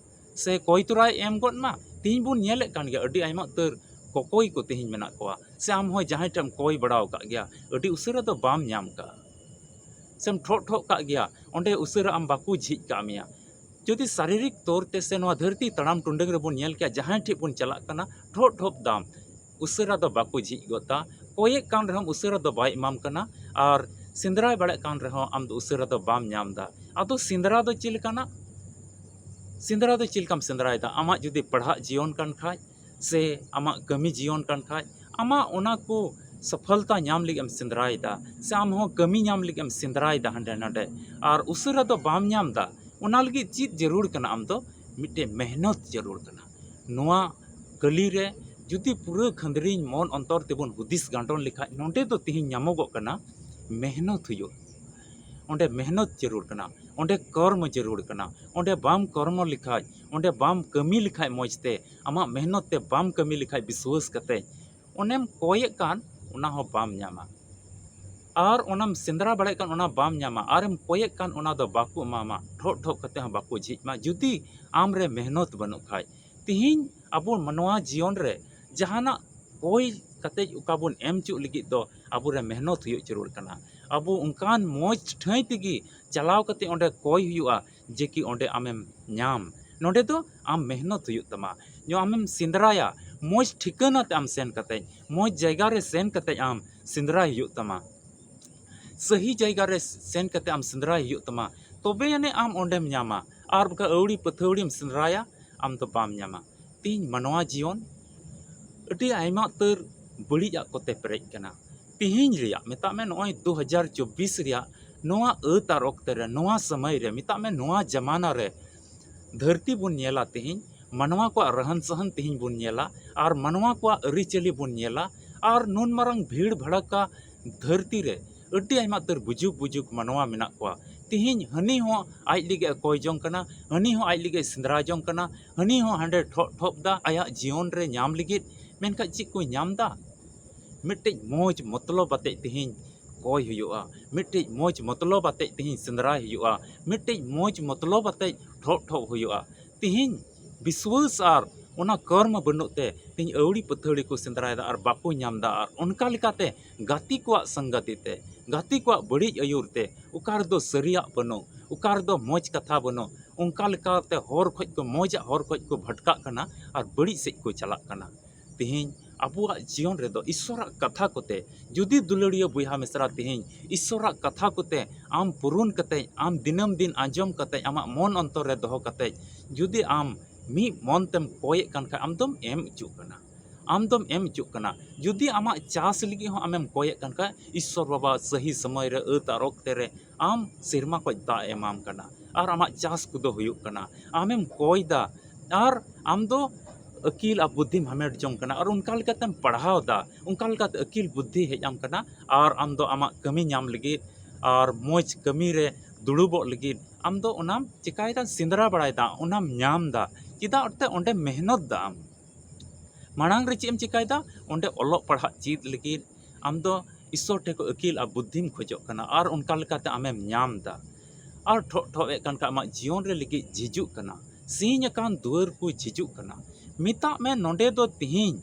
ᱥᱮ ᱠᱚᱭ ᱛᱚᱨᱟᱭ ᱮᱢ ᱜᱚᱫ ᱢᱟ᱾ ᱛᱤᱦᱤᱧ ᱵᱚᱱ ᱧᱮᱞᱮᱫ ᱠᱟᱱ ᱜᱮᱭᱟ, ᱟᱹᱰᱤ ᱟᱭᱢᱟ ᱩᱛᱟᱹᱨ ᱠᱚᱠᱚᱭ ᱠᱚ ᱛᱤᱦᱤᱧ ᱢᱮᱱᱟᱜ ᱠᱚᱣᱟ, ᱥᱮ ᱟᱢ ᱦᱚᱸ ᱡᱟᱦᱟᱸᱭ ᱴᱷᱮᱱ ᱮᱢ ᱠᱚᱭ ᱵᱟᱲᱟᱣ ᱟᱠᱟᱫ ᱜᱮᱭᱟ, ᱟᱹᱰᱤ ᱩᱥᱟᱹᱨᱟ ᱫᱚ ᱵᱟᱢ ᱧᱟᱢ ᱠᱟᱜᱼᱟ, ᱥᱮᱢ ᱴᱷᱚᱜ ᱴᱷᱚᱜ ᱠᱟᱜ ᱜᱮᱭᱟ, ᱚᱸᱰᱮ ᱩᱥᱟᱹᱨᱟ ᱟᱢ ᱵᱟᱠᱚ ᱡᱷᱤᱡ ᱠᱟᱜ ᱢᱮᱭᱟ᱾ ᱡᱩᱫᱤ ᱥᱟᱨᱤᱨᱤᱠ ᱛᱚᱨ ᱛᱮ ᱥᱮ ᱱᱚᱣᱟ ᱫᱷᱟᱹᱨᱛᱤ ᱛᱟᱲᱟᱢ ᱴᱩᱰᱟᱹᱝ ᱨᱮᱵᱚᱱ ᱧᱮᱞ ᱠᱮᱭᱟ, ᱡᱟᱦᱟᱸᱭ ᱴᱷᱮᱱ ᱵᱚᱱ ᱪᱟᱞᱟᱜ ᱠᱟᱱᱟ, ᱴᱷᱚᱯ ᱴᱷᱚᱯ ᱫᱟᱢ, ᱩᱥᱟᱹᱨᱟ ᱫᱚ ᱵᱟᱠᱚ ᱡᱷᱤᱡ ᱜᱚᱫᱟ᱾ ᱠᱚᱭᱮᱜ ᱠᱟᱱ ᱨᱮᱦᱚᱸ ᱩᱥᱟᱹᱨᱟ ᱫᱚ ᱵᱟᱭ ᱮᱢᱟᱢ ᱠᱟᱱᱟ᱾ ᱟᱨ ᱥᱮᱸᱫᱽᱨᱟᱭ ᱵᱟᱲᱟᱜ ᱠᱟᱱ ᱨᱮᱦᱚᱸ ᱟᱢ ᱫᱚ ᱩᱥᱟᱹᱨᱟ ᱫᱚ ᱵᱟᱢ ᱧᱟᱢ ᱮᱫᱟ᱾ ᱟᱫᱚ ᱥᱮᱸᱫᱽᱨᱟ ᱫᱚ ᱪᱮᱫ ᱞᱮᱠᱟᱱᱟᱜ? ᱥᱮᱸᱫᱽᱨᱟ ᱫᱚ ᱪᱮᱫ ᱞᱮᱠᱟᱢ ᱥᱮᱸᱫᱽᱨᱟᱭᱮᱫᱟ? ᱟᱢᱟᱜ ᱡᱩᱫᱤ ᱯᱟᱲᱦᱟᱜ ᱡᱤᱭᱚᱱ ᱠᱟᱱ ᱠᱷᱟᱡ, ᱥᱮ ᱟᱢᱟᱜ ᱠᱟᱹᱢᱤ ᱡᱤᱭᱚᱱ ᱠᱟᱱ ᱠᱷᱟᱡ, ᱟᱢᱟᱜ ᱚᱱᱟ ᱠᱚ ᱥᱚᱯᱷᱚᱞᱛᱟ ᱧᱟᱢ ᱞᱟᱹᱜᱤᱫ ᱮᱢ ᱥᱮᱸᱫᱽᱨᱟᱭᱮᱫᱟ, ᱥᱮ ᱟᱢ ᱦᱚᱸ ᱠᱟᱹᱢᱤ ᱧᱟᱢ ᱞᱟᱹᱜᱤᱫ ᱮᱢ ᱥᱮᱸᱫᱽᱨᱟᱭᱮᱫᱟ ᱦᱟᱸᱰᱮ ᱱᱟᱰᱮ, ᱟᱨ ᱩᱥᱟᱹᱨᱟ ᱫᱚ ᱵᱟᱢ ᱧᱟᱢ ᱮᱫᱟ, ᱚᱱᱟ ᱞᱟᱹᱜᱤᱫ ᱪᱮᱫ ᱡᱟᱹᱨᱩᱲ ᱠᱟᱱᱟ? ᱟᱢ ᱫᱚ ᱢᱤᱫᱴᱮᱡ ᱢᱮᱦᱱᱚᱛ ᱡᱟᱹᱨᱩᱲ ᱠᱟᱱᱟ᱾ ᱱᱚᱣᱟ ᱠᱟᱹᱞᱤ ᱨᱮ ᱡᱩᱫᱤ ᱯᱩᱨᱟᱹ ᱠᱷᱟᱹᱱᱫᱽᱨᱤᱧ ᱢᱚᱱ ᱚᱱᱛᱚᱨ ᱛᱮᱵᱚᱱ ᱦᱩᱫᱤᱥ ᱜᱟᱸᱰᱚᱱ ᱞᱮᱠᱷᱟᱡ, ᱱᱚᱸᱰᱮ ᱫᱚ ᱛᱤᱦᱤᱧ ᱧᱟᱢᱚᱜᱚᱜ ᱠᱟᱱᱟ ᱢᱮᱦᱱᱚᱛ ᱦᱩᱭᱩᱜ᱾ ᱚᱸᱰᱮ ᱢᱮᱦᱱᱚᱛ ᱡᱟᱹᱨᱩᱲ ᱠᱟᱱᱟ, ᱚᱸᱰᱮ ᱠᱚᱨᱢᱚ ᱡᱟᱹᱨᱩᱲ ᱠᱟᱱᱟ᱾ ᱚᱸᱰᱮ ᱵᱟᱢ ᱠᱚᱨᱢᱚ ᱞᱮᱠᱷᱟᱡ, ᱚᱸᱰᱮ ᱵᱟᱢ ᱠᱟᱹᱢᱤ ᱞᱮᱠᱷᱟᱡ ᱢᱚᱡᱽ ᱛᱮ, ᱟᱢᱟᱜ ᱢᱮᱦᱱᱚᱛ ᱛᱮ ᱵᱟᱢ ᱠᱟᱹᱢᱤ ᱞᱮᱠᱷᱟᱡ ᱵᱤᱥᱣᱟᱹᱥ ᱠᱟᱛᱮ, ᱚᱱᱮᱢ ᱠᱚᱭᱮᱜ ᱠᱟᱱ ᱚᱱᱟ ᱦᱚᱸ ᱵᱟᱢ ᱧᱟᱢᱟ᱾ ᱟᱨ ᱚᱱᱟᱢ ᱥᱮᱸᱫᱽᱨᱟ ᱵᱟᱲᱟᱭᱮᱫ ᱠᱟᱱ ᱚᱱᱟ ᱵᱟᱢ ᱧᱟᱢᱟ, ᱟᱨᱮᱢ ᱠᱚᱭᱮᱜ ᱠᱟᱱ ᱚᱱᱟ ᱫᱚ ᱵᱟᱠᱚ ᱮᱢᱟᱢᱟ, ᱴᱷᱚᱜ ᱴᱷᱚᱜ ᱠᱟᱛᱮ ᱦᱚᱸ ᱵᱟᱠᱚ ᱡᱷᱤᱡ ᱟᱢᱟ᱾ ᱡᱩᱫᱤ ᱟᱢ ᱨᱮ ᱢᱮᱦᱱᱚᱛ ᱵᱟᱹᱱᱩᱜ ᱠᱷᱟᱡ, ᱛᱤᱦᱤᱧ ᱟᱵᱚ ᱢᱟᱱᱣᱟ ᱡᱤᱭᱚᱱ ᱨᱮ ᱡᱟᱦᱟᱱᱟᱜ ᱠᱚᱭ ᱠᱟᱛᱮ ᱚᱠᱟ ᱵᱚᱱ ᱮᱢ ᱦᱚᱪᱚᱜ ᱞᱟᱹᱜᱤᱫ ᱫᱚ ᱟᱵᱚ ᱨᱮ ᱢᱮᱦᱱᱚᱛ ᱦᱩᱭᱩᱜ ᱡᱟᱹᱨᱩᱲ ᱠᱟᱱᱟ᱾ ᱟᱵᱚ ᱚᱱᱠᱟᱱ ᱢᱚᱡᱽ ᱴᱷᱟᱹᱭ ᱛᱮᱜᱮ ᱪᱟᱞᱟᱣ ᱠᱟᱛᱮ ᱚᱸᱰᱮ ᱠᱚᱭ ᱦᱩᱭᱩᱜᱼᱟ, ᱡᱮ ᱠᱤ ᱚᱸᱰᱮ ᱟᱢᱮᱢ ᱧᱟᱢ᱾ ᱱᱚᱸᱰᱮ ᱫᱚ ᱟᱢ ᱢᱮᱦᱱᱚᱛ ᱦᱩᱭᱩᱜ ᱛᱟᱢᱟ, ᱧᱚ ᱟᱢᱮᱢ ᱥᱮᱸᱫᱽᱨᱟᱭᱟ, ᱢᱚᱡᱽ ᱴᱷᱤᱠᱟᱹᱱᱟ ᱛᱮ ᱟᱢ ᱥᱮᱱ ᱠᱟᱛᱮ, ᱢᱚᱡᱽ ᱡᱟᱭᱜᱟ ᱨᱮ ᱥᱮᱱ ᱠᱟᱛᱮ ᱟᱢ ᱥᱮᱸᱫᱽᱨᱟᱭ ᱦᱩᱭᱩᱜ ᱛᱟᱢᱟ, ᱥᱟᱹᱦᱤ ᱡᱟᱭᱜᱟ ᱨᱮ ᱥᱮᱱ ᱠᱟᱛᱮ ᱟᱢ ᱥᱮᱸᱫᱽᱨᱟᱭ ᱦᱩᱭᱩᱜ ᱛᱟᱢᱟ, ᱛᱚᱵᱮ ᱟᱹᱱᱤᱡ ᱟᱢ ᱚᱸᱰᱮᱢ ᱧᱟᱢᱟ᱾ ᱟᱨ ᱵᱟᱠᱷᱟᱡ ᱟᱹᱣᱲᱤ ᱯᱟᱹᱛᱷᱟᱹᱣᱲᱤᱢ ᱥᱮᱸᱫᱽᱨᱟᱭᱟ, ᱟᱢ ᱫᱚ ᱵᱟᱢ ᱧᱟᱢᱟ᱾ ᱛᱤᱦᱤᱧ ᱢᱟᱱᱣᱟ ᱡᱤᱭᱚᱱ ᱟᱹᱰᱤ ᱟᱭᱢᱟ ᱩᱛᱟᱹᱨ ᱵᱟᱹᱲᱤᱡ ᱟᱜ ᱠᱚᱛᱮ ᱯᱮᱨᱮᱡ ᱠᱟᱱᱟ᱾ ᱛᱤᱦᱤᱧ ᱨᱮᱭᱟᱜ, ᱢᱮᱛᱟᱜ ᱢᱮ, ᱱᱚᱜᱼᱚᱭ ᱫᱩ ᱦᱟᱡᱟᱨ ᱪᱚᱵᱵᱤᱥ ᱨᱮᱭᱟᱜ ᱱᱚᱣᱟ ᱟᱹᱛ ᱟᱨ ᱚᱠᱛᱮ ᱨᱮ, ᱱᱚᱣᱟ ᱥᱚᱢᱚᱭ ᱨᱮ, ᱢᱮᱛᱟᱜ ᱢᱮ, ᱱᱚᱣᱟ ᱡᱟᱢᱟᱱᱟ ᱨᱮ ᱫᱷᱟᱹᱨᱛᱤ ᱵᱚᱱ ᱧᱮᱞᱟ ᱛᱤᱦᱤᱧ, ᱢᱟᱱᱣᱟ ᱠᱚᱣᱟᱜ ᱨᱟᱦᱟᱱ ᱥᱟᱦᱟᱱ ᱛᱤᱦᱤᱧ ᱵᱚᱱ ᱧᱮᱞᱟ, ᱟᱨ ᱢᱟᱱᱣᱟ ᱠᱚᱣᱟᱜ ᱟᱹᱨᱤᱪᱟᱹᱞᱤ ᱵᱚᱱ ᱧᱮᱞᱟ, ᱟᱨ ᱱᱩᱱ ᱢᱟᱨᱟᱝ ᱵᱷᱤᱲ ᱵᱷᱟᱲᱟᱠᱟ ᱫᱷᱟᱹᱨᱛᱤ ᱨᱮ ᱟᱹᱰᱤ ᱟᱭᱢᱟ ᱩᱛᱟᱹᱨ ᱵᱩᱡᱩᱜ ᱵᱩᱡᱩᱜ ᱢᱟᱱᱣᱟ ᱢᱮᱱᱟᱜ ᱠᱚᱣᱟ᱾ ᱛᱤᱦᱤᱧ ᱦᱟᱹᱱᱤ ᱦᱚᱸ ᱟᱡ ᱞᱟᱹᱜᱤᱫ ᱮ ᱠᱚᱭ ᱡᱚᱝ ᱠᱟᱱᱟ, ᱦᱟᱹᱱᱤ ᱦᱚᱸ ᱟᱡ ᱞᱟᱹᱜᱤᱫ ᱮ ᱥᱮᱸᱫᱽᱨᱟ ᱡᱚᱝ ᱠᱟᱱᱟ, ᱦᱟᱹᱱᱤ ᱦᱚᱸ ᱦᱟᱸᱰᱮ ᱴᱷᱚᱜ ᱴᱷᱚᱜ ᱫᱟ ᱟᱭᱟᱜ ᱡᱤᱭᱚᱱ ᱨᱮ ᱧᱟᱢ ᱞᱟᱹᱜᱤᱫ᱾ ᱢᱮᱱᱠᱷᱟᱱ ᱪᱮᱫ ᱠᱚ ᱧᱟᱢ ᱫᱟ? ᱢᱤᱫᱴᱮᱡ ᱢᱚᱡᱽ ᱢᱚᱛᱞᱚᱵ ᱟᱛᱮᱡ ᱛᱤᱦᱤᱧ ᱠᱚᱭ ᱦᱩᱭᱩᱜᱼᱟ, ᱢᱤᱫᱴᱮᱡ ᱢᱚᱡᱽ ᱢᱚᱛᱞᱚᱵ ᱟᱛᱮᱡ ᱛᱤᱦᱤᱧ ᱥᱮᱸᱫᱽᱨᱟᱭ ᱦᱩᱭᱩᱜᱼᱟ, ᱢᱤᱫᱴᱮᱡ ᱢᱚᱡᱽ ᱢᱚᱛᱞᱚᱵ ᱟᱛᱮᱡ ᱴᱷᱚᱜ ᱴᱷᱚᱜ ᱦᱩᱭᱩᱜᱼᱟ᱾ ᱛᱤᱦᱤᱧ ᱵᱤᱥᱣᱟᱹᱥ ᱟᱨ ᱚᱱᱟ ᱠᱚᱨᱢᱚ ᱵᱟᱹᱱᱩᱜ ᱛᱮ ᱛᱤᱦᱤᱧ ᱟᱹᱣᱲᱤ ᱯᱟᱹᱛᱷᱟᱹᱲᱤ ᱠᱚ ᱥᱮᱸᱫᱽᱨᱟᱭᱮᱫᱟ ᱟᱨ ᱵᱟᱠᱚ ᱧᱟᱢ ᱮᱫᱟ᱾ ᱟᱨ ᱚᱱᱠᱟ ᱞᱮᱠᱟᱛᱮ ᱜᱟᱛᱮ ᱠᱚᱣᱟᱜ ᱥᱟᱝᱜᱟᱛᱤ ᱛᱮ, ᱜᱟᱛᱮ ᱠᱚᱣᱟᱜ ᱵᱟᱹᱲᱤᱡ ᱟᱹᱭᱩᱨ ᱛᱮ, ᱚᱠᱟ ᱨᱮᱫᱚ ᱥᱟᱹᱨᱤᱭᱟᱜ ᱵᱟᱹᱱᱩᱜ, ᱚᱠᱟ ᱨᱮᱫᱚ ᱢᱚᱡᱽ ᱠᱟᱛᱷᱟ ᱵᱟᱹᱱᱩᱜ, ᱚᱱᱠᱟ ᱞᱮᱠᱟᱛᱮ ᱦᱚᱨ ᱠᱷᱚᱡ ᱠᱚ, ᱢᱚᱡᱟᱜ ᱦᱚᱨ ᱠᱷᱚᱡ ᱠᱚ ᱵᱷᱟᱴᱠᱟᱜ ᱠᱟᱱᱟ ᱟᱨ ᱵᱟᱹᱲᱤᱡ ᱥᱮᱫ ᱠᱚ ᱪᱟᱞᱟᱜ ᱠᱟᱱᱟ᱾ ᱛᱮᱦᱮᱧ ᱟᱵᱚᱣᱟᱜ ᱡᱤᱭᱚᱱ ᱨᱮᱫᱚ ᱤᱥᱥᱚᱨᱟᱜ ᱠᱟᱛᱷᱟ ᱠᱚᱛᱮ, ᱡᱩᱫᱤ ᱫᱩᱞᱟᱹᱲᱤᱭᱟᱹ ᱵᱚᱭᱦᱟ ᱢᱤᱥᱨᱟ, ᱛᱮᱦᱮᱧ ᱤᱥᱥᱚᱨᱟᱜ ᱠᱟᱛᱷᱟ ᱠᱚᱛᱮ ᱟᱢ ᱯᱩᱨᱩᱱ ᱠᱟᱛᱮ, ᱟᱢ ᱫᱤᱱᱟᱹᱢ ᱫᱤᱱ ᱟᱸᱡᱚᱢ ᱠᱟᱛᱮ, ᱟᱢᱟᱜ ᱢᱚᱱ ᱚᱱᱛᱚᱨ ᱨᱮ ᱫᱚᱦᱚ ᱠᱟᱛᱮ, ᱡᱩᱫᱤ ᱟᱢ ᱢᱤᱫ ᱢᱚᱱ ᱛᱮᱢ ᱠᱚᱭᱮᱫ ᱠᱟᱱ ᱠᱷᱟᱡ, ᱟᱢ ᱫᱚᱢ ᱮᱢ ᱦᱚᱪᱚᱜ ᱠᱟᱱᱟ᱾ ᱟᱢ ᱫᱚᱢ ᱮᱢ ᱦᱚᱪᱚᱜ ᱠᱟᱱᱟ᱾ ᱡᱩᱫᱤ ᱟᱢᱟᱜ ᱪᱟᱥ ᱞᱟᱹᱜᱤᱫ ᱦᱚᱸ ᱟᱢᱮᱢ ᱠᱚᱭᱮᱫ ᱠᱟᱱ ᱠᱷᱟᱡ, ᱤᱥᱥᱚᱨ ᱵᱟᱵᱟ ᱥᱟᱹᱦᱤ ᱥᱚᱢᱚᱭ ᱨᱮ, ᱟᱹᱛ ᱟᱨ ᱚᱠᱛᱮ ᱨᱮ ᱟᱢ ᱥᱮᱨᱢᱟ ᱠᱷᱚᱡ ᱫᱟᱜ ᱮ ᱮᱢᱟᱢ ᱠᱟᱱᱟ ᱟᱨ ᱟᱢᱟᱜ ᱪᱟᱥ ᱠᱚᱫᱚ ᱦᱩᱭᱩᱜ ᱠᱟᱱᱟ᱾ ᱟᱢᱮᱢ ᱠᱚᱭ ᱫᱟ ᱟᱨ ᱟᱢ ᱫᱚ ᱟᱹᱠᱤᱞ ᱟᱨ ᱵᱩᱫᱽᱫᱷᱤᱢ ᱦᱟᱢᱮᱴ ᱡᱚᱝ ᱠᱟᱱᱟ ᱟᱨ ᱚᱱᱠᱟ ᱞᱮᱠᱟᱛᱮᱢ ᱯᱟᱲᱦᱟᱣ ᱫᱟ, ᱚᱱᱠᱟ ᱞᱮᱠᱟᱛᱮ ᱟᱹᱠᱤᱞ ᱵᱩᱫᱽᱫᱷᱤ ᱦᱮᱡ ᱟᱢ ᱠᱟᱱᱟ ᱟᱨ ᱟᱢ ᱫᱚ ᱟᱢᱟᱜ ᱠᱟᱹᱢᱤ ᱧᱟᱢ ᱞᱟᱹᱜᱤᱫ ᱟᱨ ᱢᱚᱡᱽ ᱠᱟᱹᱢᱤ ᱨᱮ ᱫᱩᱲᱩᱵᱚᱜ ᱞᱟᱹᱜᱤᱫ ᱟᱢ ᱫᱚ ᱚᱱᱟᱢ ᱪᱮᱠᱟᱭᱮᱫᱟ, ᱥᱮᱸᱫᱽᱨᱟ ᱵᱟᱲᱟᱭᱮᱫᱟ, ᱚᱱᱟᱢ ᱧᱟᱢ ᱫᱟ᱾ ᱪᱮᱫᱟᱜ ᱮᱱᱛᱮ ᱚᱸᱰᱮ ᱢᱮᱦᱱᱚᱛ ᱫᱟ ᱟᱢ? ᱢᱟᱲᱟᱝ ᱨᱮ ᱪᱮᱫ ᱮᱢ ᱪᱮᱠᱟᱭᱮᱫᱟ? ᱚᱸᱰᱮ ᱚᱞᱚᱜ ᱯᱟᱲᱦᱟᱜ ᱪᱮᱫ ᱞᱟᱹᱜᱤᱫ ᱟᱢ ᱫᱚ ᱤᱥᱥᱚᱨ ᱴᱷᱮᱱ ᱠᱷᱚᱱ ᱟᱹᱠᱤᱞ ᱟᱨ ᱵᱩᱫᱽᱫᱷᱤᱢ ᱠᱷᱚᱡᱚᱜ ᱠᱟᱱᱟ ᱟᱨ ᱚᱱᱠᱟ ᱞᱮᱠᱟᱛᱮ ᱟᱢᱮᱢ ᱧᱟᱢ ᱫᱟ᱾ ᱟᱨ ᱴᱷᱚᱜ ᱴᱷᱚᱜ ᱮᱫ ᱠᱟᱱ ᱠᱷᱟᱡ ᱟᱢᱟᱜ ᱡᱤᱭᱚᱱ ᱨᱮ ᱞᱟᱹᱜᱤᱫ ᱡᱷᱤᱡᱩᱜ ᱠᱟᱱᱟ, ᱥᱤᱧ ᱟᱠᱟᱱ ᱫᱩᱣᱟᱹᱨ ᱠᱚ ᱡᱷᱤᱡᱩᱜ ᱠᱟᱱᱟ᱾ ᱢᱮᱛᱟᱜ ᱢᱮ, ᱱᱚᱰᱮ ᱫᱚ ᱛᱤᱦᱤᱧ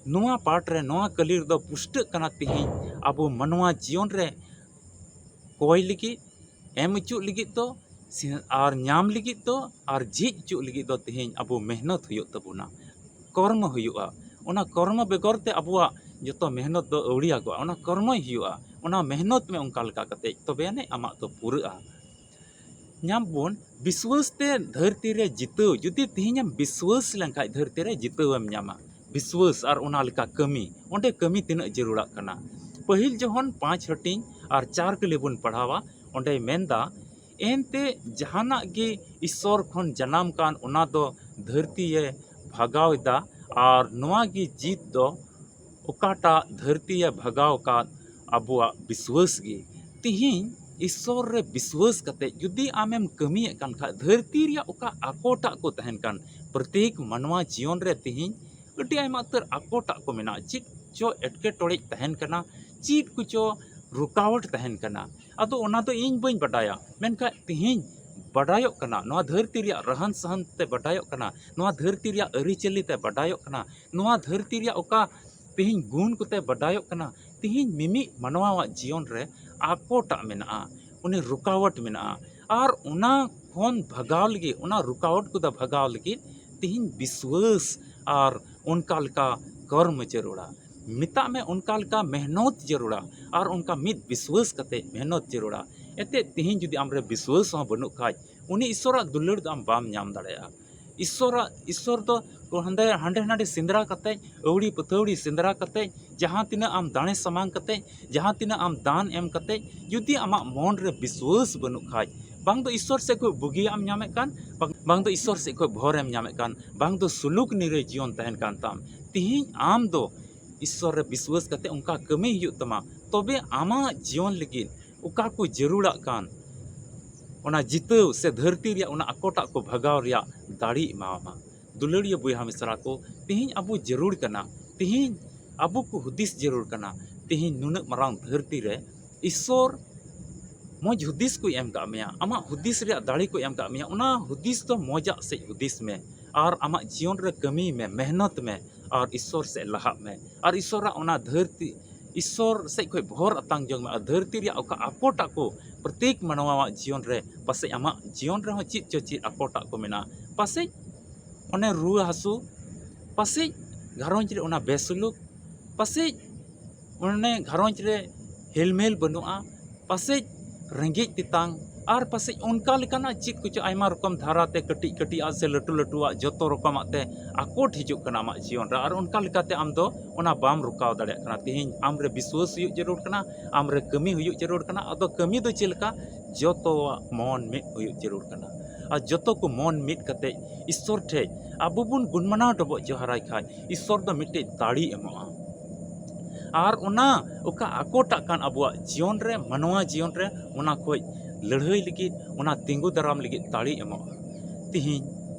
ᱱᱚᱣᱟ ᱯᱟᱴ ᱨᱮ, ᱱᱚᱣᱟ ᱠᱟᱹᱞᱤ ᱨᱮᱫᱚ ᱯᱩᱥᱴᱟᱹᱜ ᱠᱟᱱᱟ, ᱛᱤᱦᱤᱧ ᱟᱵᱚ ᱢᱟᱱᱣᱟ ᱡᱤᱭᱚᱱ ᱨᱮ ᱠᱚᱭ ᱞᱟᱹᱜᱤᱫ, ᱮᱢ ᱦᱚᱪᱚᱜ ᱞᱟᱹᱜᱤᱫ ᱫᱚ, ᱥᱤ-, ᱟᱨ ᱧᱟᱢ ᱞᱟᱹᱜᱤᱫ ᱫᱚ, ᱟᱨ ᱡᱷᱤᱡ ᱦᱚᱪᱚᱜ ᱞᱟᱹᱜᱤᱫ ᱫᱚ ᱛᱮᱦᱮᱧ ᱟᱵᱚ ᱢᱮᱦᱱᱚᱛ ᱦᱩᱭᱩᱜ ᱛᱟᱵᱚᱱᱟ, ᱠᱚᱨᱢᱚ ᱦᱩᱭᱩᱜᱼᱟ᱾ ᱚᱱᱟ ᱠᱚᱨᱢᱚ ᱵᱮᱜᱚᱨ ᱛᱮ ᱟᱵᱚᱣᱟᱜ ᱡᱚᱛᱚ ᱢᱮᱦᱱᱚᱛ ᱫᱚ ᱟᱹᱣᱲᱤᱭᱟᱜᱚᱜᱼᱟ᱾ ᱚᱱᱟ ᱠᱚᱨᱢᱚᱭ ᱦᱩᱭᱩᱜᱼᱟ, ᱚᱱᱟ ᱢᱮᱦᱱᱚᱛ ᱢᱮ ᱚᱱᱠᱟ ᱞᱮᱠᱟ ᱠᱟᱛᱮ, ᱛᱚᱵᱮ ᱟᱹᱱᱤᱡ ᱟᱢᱟᱜ ᱫᱚ ᱯᱩᱨᱟᱹᱜᱼᱟ᱾ ᱧᱟᱢ ᱵᱚᱱ, ᱵᱤᱥᱣᱟᱹᱥ ᱛᱮ ᱫᱷᱟᱹᱨᱛᱤ ᱨᱮ ᱡᱤᱛᱟᱹᱣ᱾ ᱡᱩᱫᱤ ᱛᱮᱦᱮᱧᱮᱢ ᱵᱤᱥᱣᱟᱹᱥ ᱞᱮᱱᱠᱷᱟᱡ ᱫᱷᱟᱹᱨᱛᱤ ᱨᱮ ᱡᱤᱛᱟᱹᱣᱮᱢ ᱧᱟᱢᱟ᱾ ᱵᱤᱥᱣᱟᱹᱥ ᱟᱨ ᱚᱱᱟ ᱞᱮᱠᱟ ᱠᱟᱹᱢᱤ, ᱚᱸᱰᱮ ᱠᱟᱹᱢᱤ ᱛᱤᱱᱟᱹᱜ ᱡᱟᱹᱨᱩᱲᱟᱜ ᱠᱟᱱᱟ? ᱯᱟᱹᱦᱤᱞ ᱡᱚᱦᱚᱱ ᱯᱟᱸᱪ ᱦᱟᱹᱴᱤᱧ ᱟᱨ ᱪᱟᱨ ᱠᱟᱹᱞᱤ ᱵᱚᱱ ᱯᱟᱲᱦᱟᱣᱟ, ᱚᱸᱰᱮᱭ ᱢᱮᱱᱫᱟ, ᱮᱱᱛᱮ ᱡᱟᱦᱟᱱᱟᱜ ᱜᱮ ᱤᱥᱥᱚᱨ ᱠᱷᱚᱱ ᱡᱟᱱᱟᱢ ᱠᱟᱱ, ᱚᱱᱟ ᱫᱚ ᱫᱷᱟᱹᱨᱛᱤᱭᱮ ᱵᱷᱟᱜᱟᱣ ᱮᱫᱟ, ᱟᱨ ᱱᱚᱣᱟ ᱜᱮ ᱡᱤᱛ ᱫᱚ, ᱚᱠᱟᱴᱟᱜ ᱫᱷᱟᱹᱨᱛᱤᱭᱮ ᱵᱷᱟᱜᱟᱣ ᱟᱠᱟᱫ, ᱟᱵᱚᱣᱟᱜ ᱵᱤᱥᱣᱟᱹᱥ ᱜᱮ᱾ ᱛᱤᱦᱤᱧ ᱤᱥᱥᱚᱨ ᱨᱮ ᱵᱤᱥᱣᱟᱹᱥ ᱠᱟᱛᱮ ᱡᱩᱫᱤ ᱟᱢᱮᱢ ᱠᱟᱹᱢᱤᱭᱮᱫ ᱠᱟᱱ ᱠᱷᱟᱡ, ᱫᱷᱟᱹᱨᱛᱤ ᱨᱮᱭᱟᱜ ᱚᱠᱟ ᱟᱠᱚᱴᱟᱜ ᱠᱚ ᱛᱟᱦᱮᱱ ᱠᱟᱱ, ᱯᱨᱚᱛᱮᱠ ᱢᱟᱱᱣᱟ ᱡᱤᱭᱚᱱ ᱨᱮ ᱛᱤᱦᱤᱧ ᱟᱹᱰᱤ ᱟᱭᱢᱟ ᱩᱛᱟᱹᱨ ᱟᱠᱚᱴᱟᱜ ᱠᱚ ᱢᱮᱱᱟᱜᱼᱟ᱾ ᱪᱮᱫ ᱪᱚ ᱮᱴᱠᱮᱴᱚᱬᱮ ᱛᱟᱦᱮᱱ ᱠᱟᱱᱟ, ᱪᱮᱫ ᱠᱚᱪᱚ ᱨᱩᱠᱟᱣᱟᱴ ᱛᱟᱦᱮᱱ ᱠᱟᱱᱟ᱾ ᱟᱫᱚ ᱚᱱᱟ ᱫᱚ ᱤᱧ ᱵᱟᱹᱧ ᱵᱟᱰᱟᱭᱟ, ᱢᱮᱱᱠᱷᱟᱱ ᱛᱤᱦᱤᱧ ᱵᱟᱰᱟᱭᱚᱜ ᱠᱟᱱᱟ, ᱱᱚᱣᱟ ᱫᱷᱟᱹᱨᱛᱤ ᱨᱮᱭᱟᱜ ᱨᱟᱦᱟᱱ ᱥᱟᱦᱟᱱ ᱛᱮ ᱵᱟᱰᱟᱭᱚᱜ ᱠᱟᱱᱟ, ᱱᱚᱣᱟ ᱫᱷᱟᱹᱨᱛᱤ ᱨᱮᱭᱟᱜ ᱟᱹᱨᱤᱪᱟᱹᱞᱤ ᱛᱮ ᱵᱟᱰᱟᱭᱚᱜ ᱠᱟᱱᱟ, ᱱᱚᱣᱟ ᱫᱷᱟᱹᱨᱛᱤ ᱨᱮᱭᱟᱜ ᱚᱠᱟ ᱛᱤᱦᱤᱧ ᱜᱩᱱ ᱠᱚᱛᱮ ᱵᱟᱰᱟᱭᱚᱜ ᱠᱟᱱᱟ᱾ ᱛᱤᱦᱤᱧ ᱢᱤᱢᱤᱫ ᱢᱟᱱᱣᱟᱣᱟᱜ ᱡᱤᱭᱚᱱ ᱨᱮ ᱟᱠᱚᱴᱟᱜ ᱢᱮᱱᱟᱜᱼᱟ, ᱩᱱᱤ ᱨᱩᱠᱟᱣᱟᱴ ᱢᱮᱱᱟᱜᱼᱟ᱾ ᱟᱨ ᱚᱱᱟ ᱠᱷᱚᱱ ᱵᱷᱟᱜᱟᱣ ᱞᱟᱹᱜᱤᱫ, ᱚᱱᱟ ᱨᱩᱠᱟᱣᱚᱴ ᱠᱚᱫᱚ ᱵᱷᱟᱜᱟᱣ ᱞᱟᱹᱜᱤᱫ ᱛᱤᱦᱤᱧ ᱵᱤᱥᱣᱟᱹᱥ ᱟᱨ ᱚᱱᱠᱟ ᱞᱮᱠᱟ ᱠᱚᱨᱢ ᱡᱟᱹᱨᱩᱲᱟ᱾ ᱢᱮᱛᱟᱜ ᱢᱮ, ᱚᱱᱠᱟ ᱞᱮᱠᱟ ᱢᱮᱦᱱᱚᱛ ᱡᱟᱹᱨᱩᱲᱟ ᱟᱨ ᱚᱱᱠᱟ ᱢᱤᱫ ᱵᱤᱥᱣᱟᱹᱥ ᱠᱟᱛᱮ ᱢᱮᱦᱱᱚᱛ ᱡᱟᱹᱨᱩᱲᱟ᱾ ᱮᱱᱛᱮᱫ, ᱛᱤᱦᱤᱧ ᱡᱩᱫᱤ ᱟᱢᱨᱮ ᱵᱤᱥᱣᱟᱹᱥ ᱦᱚᱸ ᱵᱟᱹᱱᱩᱜ ᱠᱷᱟᱡ, ᱩᱱᱤ ᱤᱥᱥᱚᱨᱟᱜ ᱫᱩᱞᱟᱹᱲ ᱫᱚ ᱟᱢ ᱵᱟᱢ ᱧᱟᱢ ᱫᱟᱲᱮᱭᱟᱜᱼᱟ᱾ ᱤᱥᱥᱚᱨᱟᱜ, ᱤᱥᱥᱚᱨ ᱫᱚ ᱦᱟᱸᱰᱮ, ᱦᱟᱸᱰᱮ ᱱᱟᱰᱮ ᱥᱮᱸᱫᱽᱨᱟ ᱠᱟᱛᱮ, ᱟᱹᱣᱲᱤ ᱯᱟᱹᱛᱷᱟᱹᱣᱲᱤ ᱥᱮᱸᱫᱽᱨᱟ ᱠᱟᱛᱮ, ᱡᱟᱦᱟᱸ ᱛᱤᱱᱟᱹᱜ ᱟᱢ ᱫᱟᱲᱮ ᱥᱟᱢᱟᱝ ᱠᱟᱛᱮ, ᱡᱟᱦᱟᱸ ᱛᱤᱱᱟᱹᱜ ᱟᱢ ᱫᱟᱱ ᱮᱢ ᱠᱟᱛᱮ, ᱡᱩᱫᱤ ᱟᱢᱟᱜ ᱢᱚᱱ ᱨᱮ ᱵᱤᱥᱣᱟᱹᱥ ᱵᱟᱹᱱᱩᱜ ᱠᱷᱟᱡ, ᱵᱟᱝ ᱫᱚ ᱤᱥᱥᱚᱨ ᱥᱮᱫ ᱠᱷᱚᱡ ᱵᱩᱜᱤᱭᱟᱜ ᱮᱢ ᱧᱟᱢᱮᱫ ᱠᱟᱱ, ᱵᱟᱝ, ᱵᱟᱝ ᱫᱚ ᱤᱥᱥᱚᱨ ᱥᱮᱫ ᱠᱷᱚᱡ ᱵᱷᱚᱨ ᱮᱢ ᱧᱟᱢᱮᱫ ᱠᱟᱱ, ᱵᱟᱝ ᱫᱚ ᱥᱩᱞᱩᱠ ᱱᱤᱨᱟᱹᱭ ᱡᱤᱭᱚᱱ ᱛᱟᱦᱮᱱ ᱠᱟᱱ ᱛᱟᱢ, ᱛᱤᱦᱤᱧ ᱟᱢ ᱫᱚ ᱤᱥᱥᱚᱨ ᱨᱮ ᱵᱤᱥᱣᱟᱹᱥ ᱠᱟᱛᱮ ᱚᱱᱠᱟ ᱠᱟᱹᱢᱤ ᱦᱩᱭᱩᱜ ᱛᱟᱢᱟ, ᱛᱚᱵᱮ ᱟᱢᱟᱜ ᱡᱤᱭᱚᱱ ᱞᱟᱹᱜᱤᱫ ᱚᱠᱟ ᱠᱚ ᱡᱟᱹᱨᱩᱲᱟᱜ ᱠᱟᱱ, ᱚᱱᱟ ᱡᱤᱛᱟᱹᱣ ᱥᱮ ᱫᱷᱟᱹᱨᱛᱤ ᱨᱮᱭᱟᱜ ᱚᱱᱟ ᱟᱠᱚᱴᱟᱜ ᱠᱚ ᱵᱷᱟᱜᱟᱣ ᱨᱮᱭᱟᱜ ᱫᱟᱲᱮ ᱮᱢᱟᱣᱟᱢᱟ᱾ ᱫᱩᱞᱟᱹᱲᱤᱭᱟᱹ ᱵᱚᱭᱦᱟ ᱢᱤᱥᱨᱟ ᱠᱚ, ᱛᱤᱦᱤᱧ ᱟᱵᱚ ᱡᱟᱹᱨᱩᱲ ᱠᱟᱱᱟ, ᱛᱤᱦᱤᱧ ᱟᱵᱚ ᱠᱚ ᱦᱩᱫᱤᱥ ᱡᱟᱹᱨᱩᱲ ᱠᱟᱱᱟ, ᱛᱤᱦᱤᱧ ᱱᱩᱱᱟᱹᱜ ᱢᱟᱨᱟᱝ ᱫᱷᱟᱹᱨᱛᱤ ᱨᱮ ᱤᱥᱥᱚᱨ ᱢᱚᱡᱽ ᱦᱩᱫᱤᱥ ᱠᱚᱭ ᱮᱢ ᱠᱟᱜ ᱢᱮᱭᱟ, ᱟᱢᱟᱜ ᱦᱩᱫᱤᱥ ᱨᱮᱭᱟᱜ ᱫᱟᱲᱮ ᱠᱚᱭ ᱮᱢ ᱠᱟᱜ ᱢᱮᱭᱟ, ᱚᱱᱟ ᱦᱩᱫᱤᱥ ᱫᱚ ᱢᱚᱡᱟᱜ ᱥᱮᱫ ᱦᱩᱫᱤᱥ ᱢᱮ ᱟᱨ ᱟᱢᱟᱜ ᱡᱤᱭᱚᱱ ᱨᱮ ᱠᱟᱹᱢᱤᱭ ᱢᱮ, ᱢᱮᱦᱱᱚᱛ ᱢᱮ ᱟᱨ ᱤᱥᱥᱚᱨ ᱥᱮᱫ ᱞᱟᱦᱟᱜ ᱢᱮ᱾ ᱟᱨ ᱤᱥᱥᱚᱨᱟᱜ ᱚᱱᱟ ᱫᱷᱟᱹᱨᱛᱤ, ᱤᱥᱥᱚᱨ ᱥᱮᱫ ᱠᱷᱚᱡ ᱵᱷᱚᱨ ᱟᱛᱟᱝ ᱡᱚᱝ ᱢᱮ᱾ ᱟᱨ ᱫᱷᱟᱹᱨᱛᱤ ᱨᱮᱭᱟᱜ ᱚᱠᱟ ᱟᱠᱚᱴᱟᱜ ᱠᱚ ᱯᱨᱚᱛᱮᱠ ᱢᱟᱱᱣᱟᱣᱟᱜ ᱡᱤᱭᱚᱱ ᱨᱮ, ᱯᱟᱥᱮᱡ ᱟᱢᱟᱜ ᱡᱤᱭᱚᱱ ᱨᱮᱦᱚᱸ ᱪᱮᱫ ᱪᱚ ᱪᱮᱫ ᱟᱠᱚᱴᱟᱜ ᱠᱚ ᱢᱮᱱᱟᱜᱼᱟ, ᱯᱟᱥᱮᱡ ᱚᱱᱮ ᱨᱩᱣᱟᱹ ᱦᱟᱹᱥᱩ, ᱯᱟᱥᱮᱡ ᱜᱷᱟᱨᱚᱸᱡᱽ ᱨᱮ ᱚᱱᱟ ᱵᱮᱥᱩᱞᱩᱠ, ᱯᱟᱥᱮᱡ ᱚᱱᱮ ᱜᱷᱟᱨᱚᱸᱡᱽ ᱨᱮ ᱦᱮᱞᱢᱮᱞ ᱵᱟᱹᱱᱩᱜᱼᱟ, ᱯᱟᱥᱮᱡ ᱨᱮᱸᱜᱮᱡ ᱛᱮᱛᱟᱝ, ᱟᱨ ᱯᱟᱥᱮᱡ ᱚᱱᱠᱟ ᱞᱮᱠᱟᱱᱟᱜ ᱪᱮᱫ ᱠᱚᱪᱚ ᱟᱭᱢᱟ ᱨᱚᱠᱚᱢ ᱫᱷᱟᱨᱟ ᱛᱮ, ᱠᱟᱹᱴᱤᱡ ᱠᱟᱹᱴᱤᱡ ᱟᱜ ᱥᱮ ᱞᱟᱹᱴᱩ ᱞᱟᱹᱴᱩᱣᱟᱜ, ᱡᱚᱛᱚ ᱨᱚᱠᱚᱢᱟᱜ ᱛᱮ ᱟᱠᱚᱴ ᱦᱤᱡᱩᱜ ᱠᱟᱱᱟ ᱟᱢᱟᱜ ᱡᱤᱭᱚᱱ ᱨᱮ, ᱟᱨ ᱚᱱᱠᱟ ᱞᱮᱠᱟᱛᱮ ᱟᱢ ᱫᱚ ᱚᱱᱟ ᱵᱟᱢ ᱨᱚᱠᱟᱣ ᱫᱟᱲᱮᱭᱟᱜ ᱠᱟᱱᱟ᱾ ᱛᱤᱦᱤᱧ ᱟᱢ ᱨᱮ ᱵᱤᱥᱣᱟᱹᱥ ᱦᱩᱭᱩᱜ ᱡᱟᱹᱨᱩᱲ ᱠᱟᱱᱟ, ᱟᱢ ᱨᱮ ᱠᱟᱹᱢᱤ ᱦᱩᱭᱩᱜ ᱡᱟᱹᱨᱩᱲ ᱠᱟᱱᱟ᱾ ᱟᱫᱚ ᱠᱟᱹᱢᱤ ᱫᱚ ᱪᱮᱫ ᱞᱮᱠᱟ? ᱡᱚᱛᱚᱣᱟᱜ ᱢᱚᱱ ᱢᱤᱫ ᱦᱩᱭᱩᱜ ᱡᱟᱹᱨᱩᱲ ᱠᱟᱱᱟ᱾ ᱟᱨ ᱡᱚᱛᱚ ᱠᱚ ᱢᱚᱱ ᱢᱤᱫ ᱠᱟᱛᱮ ᱤᱥᱥᱚᱨ ᱴᱷᱮᱡ ᱟᱵᱚ ᱵᱚᱱ ᱜᱩᱱᱢᱟᱱᱟᱣ ᱰᱚᱵᱚᱜ ᱡᱚᱦᱟᱨᱟᱭ ᱠᱷᱟᱡ, ᱤᱥᱥᱚᱨ ᱫᱚ ᱢᱤᱫᱴᱮᱡ ᱫᱟᱲᱮ ᱮᱢᱚᱜᱼᱟ᱾ ᱟᱨ ᱚᱱᱟ ᱚᱠᱟ ᱟᱠᱚᱴᱟᱜ ᱠᱟᱱ ᱟᱵᱚᱣᱟᱜ ᱡᱤᱭᱚᱱ ᱨᱮ, ᱢᱟᱱᱣᱟ ᱡᱤᱭᱚᱱ ᱨᱮ, ᱚᱱᱟ ᱠᱷᱚᱡ ᱞᱟᱹᱲᱦᱟᱹᱭ ᱞᱟᱹᱜᱤᱫ, ᱚᱱᱟ ᱛᱤᱸᱜᱩ ᱫᱟᱨᱟᱢ ᱞᱟᱹᱜᱤᱫ ᱫᱟᱲᱮ ᱮᱢᱚᱜᱼᱟ᱾ ᱛᱤᱦᱤᱧ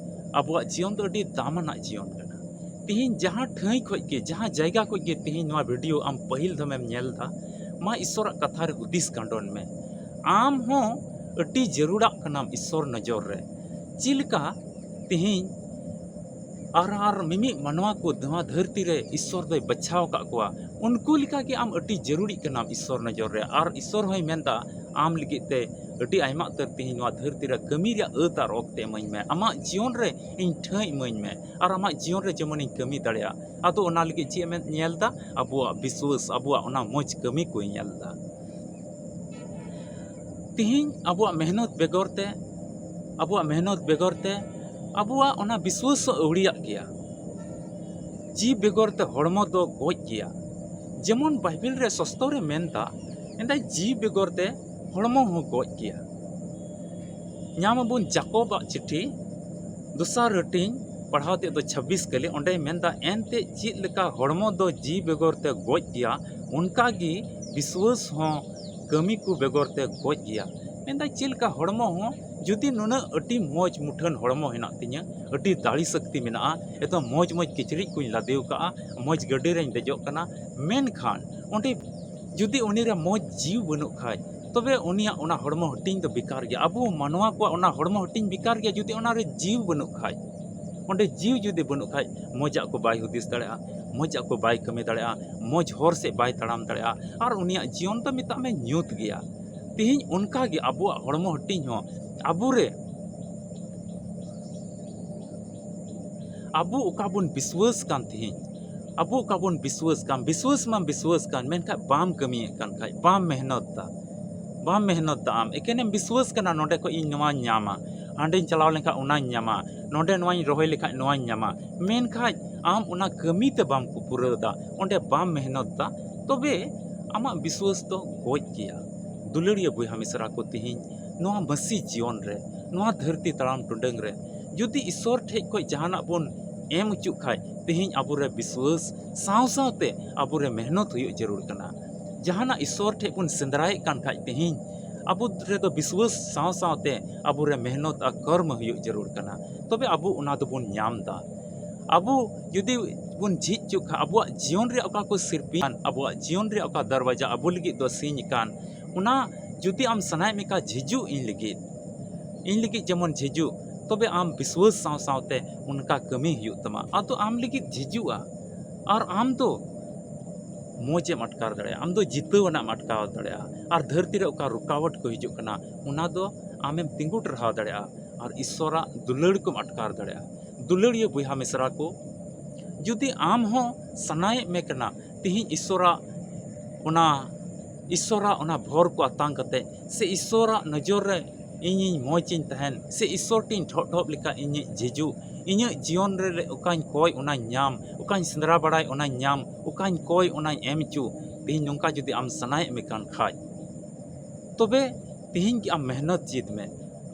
ᱟᱵᱚᱣᱟᱜ ᱡᱤᱭᱚᱱ ᱫᱚ ᱟᱹᱰᱤ ᱫᱟᱢᱟᱱᱟᱜ ᱡᱤᱭᱚᱱ ᱠᱟᱱᱟ᱾ ᱛᱤᱦᱤᱧ ᱡᱟᱦᱟᱸ ᱴᱷᱟᱹᱭ ᱠᱷᱚᱡ ᱜᱮ, ᱡᱟᱦᱟᱸ ᱡᱟᱭᱜᱟ ᱠᱷᱚᱡ ᱜᱮ ᱛᱤᱦᱤᱧ ᱱᱚᱣᱟ ᱵᱷᱤᱰᱤᱭᱳ ᱟᱢ ᱯᱟᱹᱦᱤᱞ ᱫᱷᱟᱢᱮᱢ ᱧᱮᱞ ᱮᱫᱟ, ᱢᱟ ᱤᱥᱥᱚᱨᱟᱜ ᱠᱟᱛᱷᱟ ᱨᱮ ᱦᱩᱫᱤᱥ ᱜᱟᱸᱰᱚᱱ ᱢᱮ᱾ ᱟᱢ ᱦᱚᱸ ᱟᱹᱰᱤ ᱡᱟᱹᱨᱩᱲᱟᱜ ᱠᱟᱱᱟᱢ ᱤᱥᱥᱚᱨ ᱱᱚᱡᱚᱨ ᱨᱮ᱾ ᱪᱮᱫ ᱞᱮᱠᱟ ᱛᱤᱦᱤᱧ ᱟᱨ, ᱟᱨ ᱢᱤᱢᱤᱫ ᱢᱟᱱᱣᱟ ᱠᱚ ᱱᱚᱣᱟ ᱫᱷᱟᱹᱨᱛᱤ ᱨᱮ ᱤᱥᱥᱚᱨ ᱫᱚᱭ ᱵᱟᱪᱷᱟᱣ ᱟᱠᱟᱫ ᱠᱚᱣᱟ, ᱩᱱᱠᱩ ᱞᱮᱠᱟ ᱜᱮ ᱟᱢ ᱟᱹᱰᱤ ᱡᱟᱹᱨᱩᱲᱤᱡ ᱠᱟᱱᱟᱢ ᱤᱥᱥᱚᱨ ᱱᱚᱡᱚᱨ ᱨᱮ᱾ ᱟᱨ ᱤᱥᱥᱚᱨ ᱦᱚᱸᱭ ᱢᱮᱱᱫᱟ, ᱟᱢ ᱞᱟᱹᱜᱤᱫ ᱛᱮ ᱟᱹᱰᱤ ᱟᱭᱢᱟ ᱩᱛᱟᱹᱨ ᱛᱮᱦᱮᱧ ᱱᱚᱣᱟ ᱫᱷᱟᱹᱨᱛᱤ ᱨᱮ ᱠᱟᱹᱢᱤ ᱨᱮᱭᱟᱜ ᱟᱹᱛ ᱟᱨ ᱚᱠᱛᱮ ᱤᱢᱟᱹᱧ ᱢᱮ, ᱟᱢᱟᱜ ᱡᱤᱭᱚᱱ ᱨᱮ ᱤᱧ ᱴᱷᱟᱹᱭ ᱤᱢᱟᱹᱧ ᱢᱮ, ᱟᱨ ᱟᱢᱟᱜ ᱡᱤᱭᱚᱱ ᱨᱮ ᱡᱮᱢᱚᱱᱤᱧ ᱠᱟᱹᱢᱤ ᱫᱟᱲᱮᱭᱟᱜ᱾ ᱟᱫᱚ ᱚᱱᱟ ᱞᱟᱹᱜᱤᱫ ᱪᱮᱫ ᱮ ᱧᱮᱞ ᱮᱫᱟ? ᱟᱵᱚᱣᱟᱜ ᱵᱤᱥᱣᱟᱹᱥ, ᱟᱵᱚᱣᱟᱜ ᱚᱱᱟ ᱢᱚᱡᱽ ᱠᱟᱹᱢᱤ ᱠᱚᱭ ᱧᱮᱞ ᱮᱫᱟ᱾ ᱛᱤᱦᱤᱧ ᱟᱵᱚᱣᱟᱜ ᱢᱮᱦᱱᱚᱛ ᱵᱮᱜᱚᱨ ᱛᱮ, ᱟᱵᱚᱣᱟᱜ ᱢᱮᱦᱱᱚᱛ ᱵᱮᱜᱚᱨ ᱛᱮ ᱟᱵᱚᱣᱟᱜ ᱚᱱᱟ ᱵᱤᱥᱣᱟᱹᱥ ᱦᱚᱸ ᱟᱹᱣᱲᱤᱭᱟᱜ ᱜᱮᱭᱟ᱾ ᱡᱤᱣᱤ ᱵᱮᱜᱚᱨ ᱛᱮ ᱦᱚᱲᱢᱚ ᱫᱚ ᱜᱚᱡ ᱜᱮᱭᱟ᱾ ᱡᱮᱢᱚᱱ ᱵᱟᱭᱵᱮᱞ ᱨᱮ ᱥᱚᱥᱛᱚ ᱨᱮ ᱢᱮᱱᱫᱟ, ᱢᱮᱱᱫᱟᱭ, "ᱡᱤᱣᱤ ᱵᱮᱜᱚᱨ ᱛᱮ ᱦᱚᱲᱢᱚ ᱦᱚᱸ ᱜᱚᱡ ᱜᱮᱭᱟ᱾" ᱧᱟᱢ ᱟᱵᱚᱱ ᱡᱟᱠᱚᱵᱟᱜ ᱪᱤᱴᱷᱤ, ᱫᱚᱥᱟᱨ ᱦᱟᱹᱴᱤᱧ, ᱯᱟᱲᱦᱟᱣ ᱛᱮᱫ ᱫᱚ ᱪᱷᱟᱵᱵᱤᱥ ᱠᱟᱹᱞᱤ, ᱚᱸᱰᱮᱭ ᱢᱮᱱᱫᱟ, "ᱮᱱᱛᱮ ᱪᱮᱫ ᱞᱮᱠᱟ ᱦᱚᱲᱢᱚ ᱫᱚ ᱡᱤᱣᱤ ᱵᱮᱜᱚᱨ ᱛᱮ ᱜᱚᱡ ᱜᱮᱭᱟ, ᱚᱱᱠᱟ ᱜᱮ ᱵᱤᱥᱣᱟᱹᱥ ᱦᱚᱸ ᱠᱟᱹᱢᱤ ᱠᱚ ᱵᱮᱜᱚᱨ ᱛᱮ ᱜᱚᱡ ᱜᱮᱭᱟ᱾" ᱢᱮᱱᱫᱟᱭ, ᱪᱮᱫ ᱞᱮᱠᱟ ᱦᱚᱲᱢᱚ ᱦᱚᱸ, ᱡᱩᱫᱤ ᱱᱩᱱᱟᱹᱜ ᱟᱹᱰᱤ ᱢᱚᱡᱽ ᱢᱩᱴᱷᱟᱹᱱ ᱦᱚᱲᱢᱚ ᱦᱮᱱᱟᱜ ᱛᱤᱧᱟᱹ, ᱟᱹᱰᱤ ᱫᱟᱲᱮ ᱥᱟᱹᱠᱛᱤ ᱢᱮᱱᱟᱜᱼᱟ, ᱮᱠᱫᱚᱢ ᱢᱚᱡᱽ ᱢᱚᱡᱽ ᱠᱤᱪᱨᱤᱡ ᱠᱚᱧ ᱞᱟᱫᱮ ᱟᱠᱟᱫᱼᱟ, ᱢᱚᱡᱽ ᱜᱟᱹᱰᱤ ᱨᱮᱧ ᱫᱮᱡᱚᱜ ᱠᱟᱱᱟ, ᱢᱮᱱᱠᱷᱟᱱ ᱚᱸᱰᱮ ᱡᱩᱫᱤ ᱩᱱᱤ ᱨᱮ ᱢᱚᱡᱽ ᱡᱤᱣᱤ ᱵᱟᱹᱱᱩᱜ ᱠᱷᱟᱡ, ᱛᱚᱵᱮ ᱩᱱᱤᱭᱟᱜ ᱚᱱᱟ ᱦᱚᱲᱢᱚ ᱦᱟᱹᱴᱤᱧ ᱫᱚ ᱵᱮᱠᱟᱨ ᱜᱮᱭᱟ᱾ ᱟᱵᱚ ᱢᱟᱱᱣᱟ ᱠᱚᱣᱟᱜ ᱚᱱᱟ ᱦᱚᱲᱢᱚ ᱦᱟᱹᱴᱤᱧ ᱵᱮᱠᱟᱨ ᱜᱮᱭᱟ, ᱡᱩᱫᱤ ᱚᱱᱟ ᱨᱮ ᱡᱤᱣᱤ ᱵᱟᱹᱱᱩᱜ ᱠᱷᱟᱡ᱾ ᱚᱸᱰᱮ ᱡᱤᱣᱤ ᱡᱩᱫᱤ ᱵᱟᱹᱱᱩᱜ ᱠᱷᱟᱡ, ᱢᱚᱡᱟᱜ ᱠᱚ ᱵᱟᱭ ᱦᱩᱫᱤᱥ ᱫᱟᱲᱮᱭᱟᱜᱼᱟ, ᱢᱚᱡᱟᱜ ᱠᱚ ᱵᱟᱭ ᱠᱟᱹᱢᱤ ᱫᱟᱲᱮᱭᱟᱜᱼᱟ, ᱢᱚᱡᱽ ᱦᱚᱨ ᱥᱮᱫ ᱵᱟᱭ ᱛᱟᱲᱟᱢ ᱫᱟᱲᱮᱭᱟᱜᱼᱟ, ᱟᱨ ᱩᱱᱤᱭᱟᱜ ᱡᱤᱭᱚᱱ ᱫᱚ ᱢᱮᱛᱟᱜ ᱢᱮ ᱧᱩᱛ ᱜᱮᱭᱟ᱾ ᱛᱮᱦᱮᱧ ᱚᱱᱠᱟ ᱜᱮ ᱟᱵᱚᱣᱟᱜ ᱦᱚᱲᱢᱚ ᱦᱟᱹᱴᱤᱧ ᱦᱚᱸ ᱟᱵᱚ ᱨᱮ ᱟᱵᱚ ᱚᱠᱟ ᱵᱚᱱ ᱵᱤᱥᱣᱟᱹᱥ ᱠᱟᱱ ᱛᱮᱦᱮᱧ, ᱟᱵᱚ ᱚᱠᱟ ᱵᱚᱱ ᱵᱤᱥᱣᱟᱹᱥ ᱠᱟᱱ, ᱵᱤᱥᱣᱟᱹᱥ ᱢᱟᱢ ᱵᱤᱥᱣᱟᱹᱥ ᱠᱟᱱ, ᱢᱮᱱᱠᱷᱟᱱ ᱵᱟᱢ ᱠᱟᱹᱢᱤᱭᱮᱫ ᱠᱟᱱ ᱠᱷᱟᱡ, ᱵᱟᱢ ᱢᱮᱦᱱᱚᱛ ᱫᱟ, ᱵᱟᱢ ᱢᱮᱦᱱᱚᱛ ᱫᱟ, ᱟᱢ ᱮᱠᱮᱱᱮᱢ ᱵᱤᱥᱣᱟᱹᱥ ᱠᱟᱱᱟ, ᱱᱚᱰᱮ ᱠᱷᱚᱡ ᱤᱧ ᱱᱚᱣᱟᱧ ᱧᱟᱢᱟ, ᱦᱟᱸᱰᱮᱧ ᱪᱟᱞᱟᱣ ᱞᱮᱱᱠᱷᱟᱱ ᱚᱱᱟᱧ ᱧᱟᱢᱟ, ᱱᱚᱰᱮ ᱱᱚᱣᱟᱧ ᱨᱚᱦᱚᱭ ᱞᱮᱠᱷᱟᱡ ᱱᱚᱣᱟᱧ ᱧᱟᱢᱟ, ᱢᱮᱱᱠᱷᱟᱡ ᱟᱢ ᱚᱱᱟ ᱠᱟᱹᱢᱤ ᱛᱮ ᱵᱟᱢ ᱯᱩᱨᱟᱹᱣ ᱫᱟ, ᱚᱸᱰᱮ ᱵᱟᱢ ᱢᱮᱦᱱᱚᱛ ᱫᱟ, ᱛᱚᱵᱮ ᱟᱢᱟᱜ ᱵᱤᱥᱣᱟᱹᱥ ᱫᱚ ᱜᱚᱡ ᱜᱮᱭᱟ᱾ ᱫᱩᱞᱟᱹᱲᱤᱭᱟᱹ ᱵᱚᱭᱦᱟ ᱢᱤᱥᱨᱟ ᱠᱚ, ᱛᱮᱦᱮᱧ ᱱᱚᱣᱟ ᱢᱟᱹᱥᱤ ᱡᱤᱭᱚᱱ ᱨᱮ, ᱱᱚᱣᱟ ᱫᱷᱟᱹᱨᱛᱤ ᱛᱟᱲᱟᱢ ᱴᱩᱰᱟᱹᱝ ᱨᱮ, ᱡᱩᱫᱤ ᱤᱥᱚᱨ ᱴᱷᱮᱡ ᱠᱷᱚᱡ ᱡᱟᱦᱟᱱᱟᱜ ᱵᱚᱱ ᱮᱢ ᱦᱚᱪᱚᱜ ᱠᱷᱟᱡ, ᱛᱮᱦᱮᱧ ᱟᱵᱚᱨᱮ ᱵᱤᱥᱣᱟᱹᱥ ᱥᱟᱶ ᱥᱟᱶᱛᱮ ᱟᱵᱚᱨᱮ ᱢᱮᱦᱱᱚᱛ ᱦᱩᱭᱩᱜ ᱡᱟᱹᱨᱩᱲ ᱠᱟᱱᱟ᱾ ᱡᱟᱦᱟᱱᱟᱜ ᱤᱥᱚᱨ ᱴᱷᱮᱡ ᱵᱚᱱ ᱥᱮᱸᱫᱽᱨᱟᱭᱮᱫ ᱠᱟᱱ ᱠᱷᱟᱡ, ᱛᱮᱦᱮᱧ ᱟᱵᱚ ᱨᱮᱫᱚ ᱵᱤᱥᱣᱟᱹᱥ ᱥᱟᱶ ᱥᱟᱶᱛᱮ ᱟᱵᱚᱨᱮ ᱢᱮᱦᱱᱚᱛ ᱟᱨ ᱠᱚᱨᱢᱚ ᱦᱩᱭᱩᱜ ᱡᱟᱹᱨᱩᱲ ᱠᱟᱱᱟ, ᱛᱚᱵᱮ ᱟᱵᱚ ᱚᱱᱟ ᱫᱚᱵᱚᱱ ᱧᱟᱢ ᱫᱟ᱾ ᱟᱵᱚ ᱡᱩᱫᱤ ᱵᱚᱱ ᱡᱷᱤᱡ ᱦᱚᱪᱚᱜ ᱠᱷᱟᱡ, ᱟᱵᱚᱣᱟᱜ ᱡᱤᱭᱚᱱ ᱨᱮᱭᱟᱜ ᱚᱠᱟ ᱠᱚ ᱥᱤᱨᱯᱤ ᱠᱟᱱ, ᱟᱵᱚᱣᱟᱜ ᱡᱤᱭᱚᱱ ᱨᱮᱭᱟᱜ ᱚᱠᱟ ᱫᱟᱨᱣᱟᱡᱟ ᱟᱵᱚ ᱞᱟᱹᱜᱤᱫ ᱫᱚ ᱥᱤᱧ ᱟᱠᱟᱱ, ᱚᱱᱟ ᱡᱩᱫᱤ ᱟᱢ ᱥᱟᱱᱟᱭᱮᱫ ᱢᱮ ᱠᱷᱟᱡ ᱡᱷᱤᱡᱩᱜ ᱤᱧ ᱞᱟᱹᱜᱤᱫ, ᱤᱧ ᱞᱟᱹᱜᱤᱫ ᱡᱮᱢᱚᱱ ᱡᱷᱤᱡᱩᱜ, ᱛᱚᱵᱮ ᱟᱢ ᱵᱤᱥᱣᱟᱹᱥ ᱥᱟᱶ ᱥᱟᱶᱛᱮ ᱚᱱᱠᱟ ᱠᱟᱹᱢᱤ ᱦᱩᱭᱩᱜ ᱛᱟᱢᱟ᱾ ᱟᱫᱚ ᱟᱢ ᱞᱟᱹᱜᱤᱫ ᱡᱷᱤᱡᱩᱜᱼᱟ᱾ ᱟᱨ ᱟᱢ ᱫᱚ ᱢᱚᱡᱽ ᱮᱢ ᱟᱴᱠᱟᱨ ᱫᱟᱲᱮᱭᱟᱜᱼᱟ, ᱟᱢ ᱫᱚ ᱡᱤᱛᱟᱹᱣ ᱟᱱᱟᱜ ᱮᱢ ᱟᱴᱠᱟᱨ ᱫᱟᱲᱮᱭᱟᱜᱼᱟ᱾ ᱟᱨ ᱫᱷᱟᱹᱨᱛᱤ ᱨᱮ ᱚᱠᱟ ᱨᱩᱠᱟᱣᱟᱴ ᱠᱚ ᱦᱤᱡᱩᱜ ᱠᱟᱱᱟ, ᱚᱱᱟ ᱫᱚ ᱟᱢᱮᱢ ᱛᱤᱸᱜᱩ ᱴᱟᱨᱦᱟᱣ ᱫᱟᱲᱮᱭᱟᱜᱼᱟ ᱟᱨ ᱤᱥᱥᱚᱨᱟᱜ ᱫᱩᱞᱟᱹᱲ ᱠᱚᱢ ᱟᱴᱠᱟᱨ ᱫᱟᱲᱮᱭᱟᱜᱼᱟ᱾ ᱫᱩᱞᱟᱹᱲᱤᱭᱟᱹ ᱵᱚᱭᱦᱟ ᱢᱤᱥᱨᱟ ᱠᱚ, ᱡᱩᱫᱤ ᱟᱢ ᱦᱚᱸ ᱥᱟᱱᱟᱭᱮᱫ ᱢᱮ ᱠᱟᱱᱟ ᱛᱤᱦᱤᱧ ᱤᱥᱥᱚᱨᱟᱜ ᱚᱱᱟ, ᱤᱥᱥᱚᱨᱟᱜ ᱚᱱᱟ ᱵᱷᱚᱨ ᱠᱚ ᱟᱛᱟᱝ ᱠᱟᱛᱮ ᱥᱮ ᱤᱥᱥᱚᱨᱟᱜ ᱱᱚᱡᱚᱨ ᱨᱮ ᱤᱧᱤᱧ ᱢᱚᱡᱽ ᱤᱧ ᱛᱟᱦᱮᱱ ᱥᱮ ᱤᱥᱥᱚᱨ ᱴᱷᱮᱱ ᱰᱷᱚᱜ ᱰᱷᱚᱜ ᱞᱮᱠᱟ ᱤᱧᱤᱧ ᱡᱷᱤᱡᱩᱜ, ᱤᱧᱟᱹᱜ ᱡᱤᱭᱚᱱ ᱨᱮ ᱚᱠᱟᱧ ᱠᱚᱭ ᱚᱱᱟᱧ ᱧᱟᱢ, ᱚᱠᱟᱧ ᱥᱮᱸᱫᱽᱨᱟ ᱵᱟᱲᱟᱭ ᱚᱱᱟᱧ ᱧᱟᱢ, ᱚᱠᱟᱧ ᱠᱚᱭ ᱚᱱᱟᱧ ᱮᱢ ᱦᱚᱪᱚ᱾ ᱛᱤᱦᱤᱧ ᱱᱚᱝᱠᱟ ᱡᱩᱫᱤ ᱟᱢ ᱥᱟᱱᱟᱭᱮᱫ ᱢᱮ ᱠᱟᱱ ᱠᱷᱟᱡ, ᱛᱚᱵᱮ ᱛᱤᱦᱤᱧ ᱜᱮ ᱟᱢ ᱢᱮᱦᱱᱚᱛ ᱪᱮᱫ ᱢᱮ,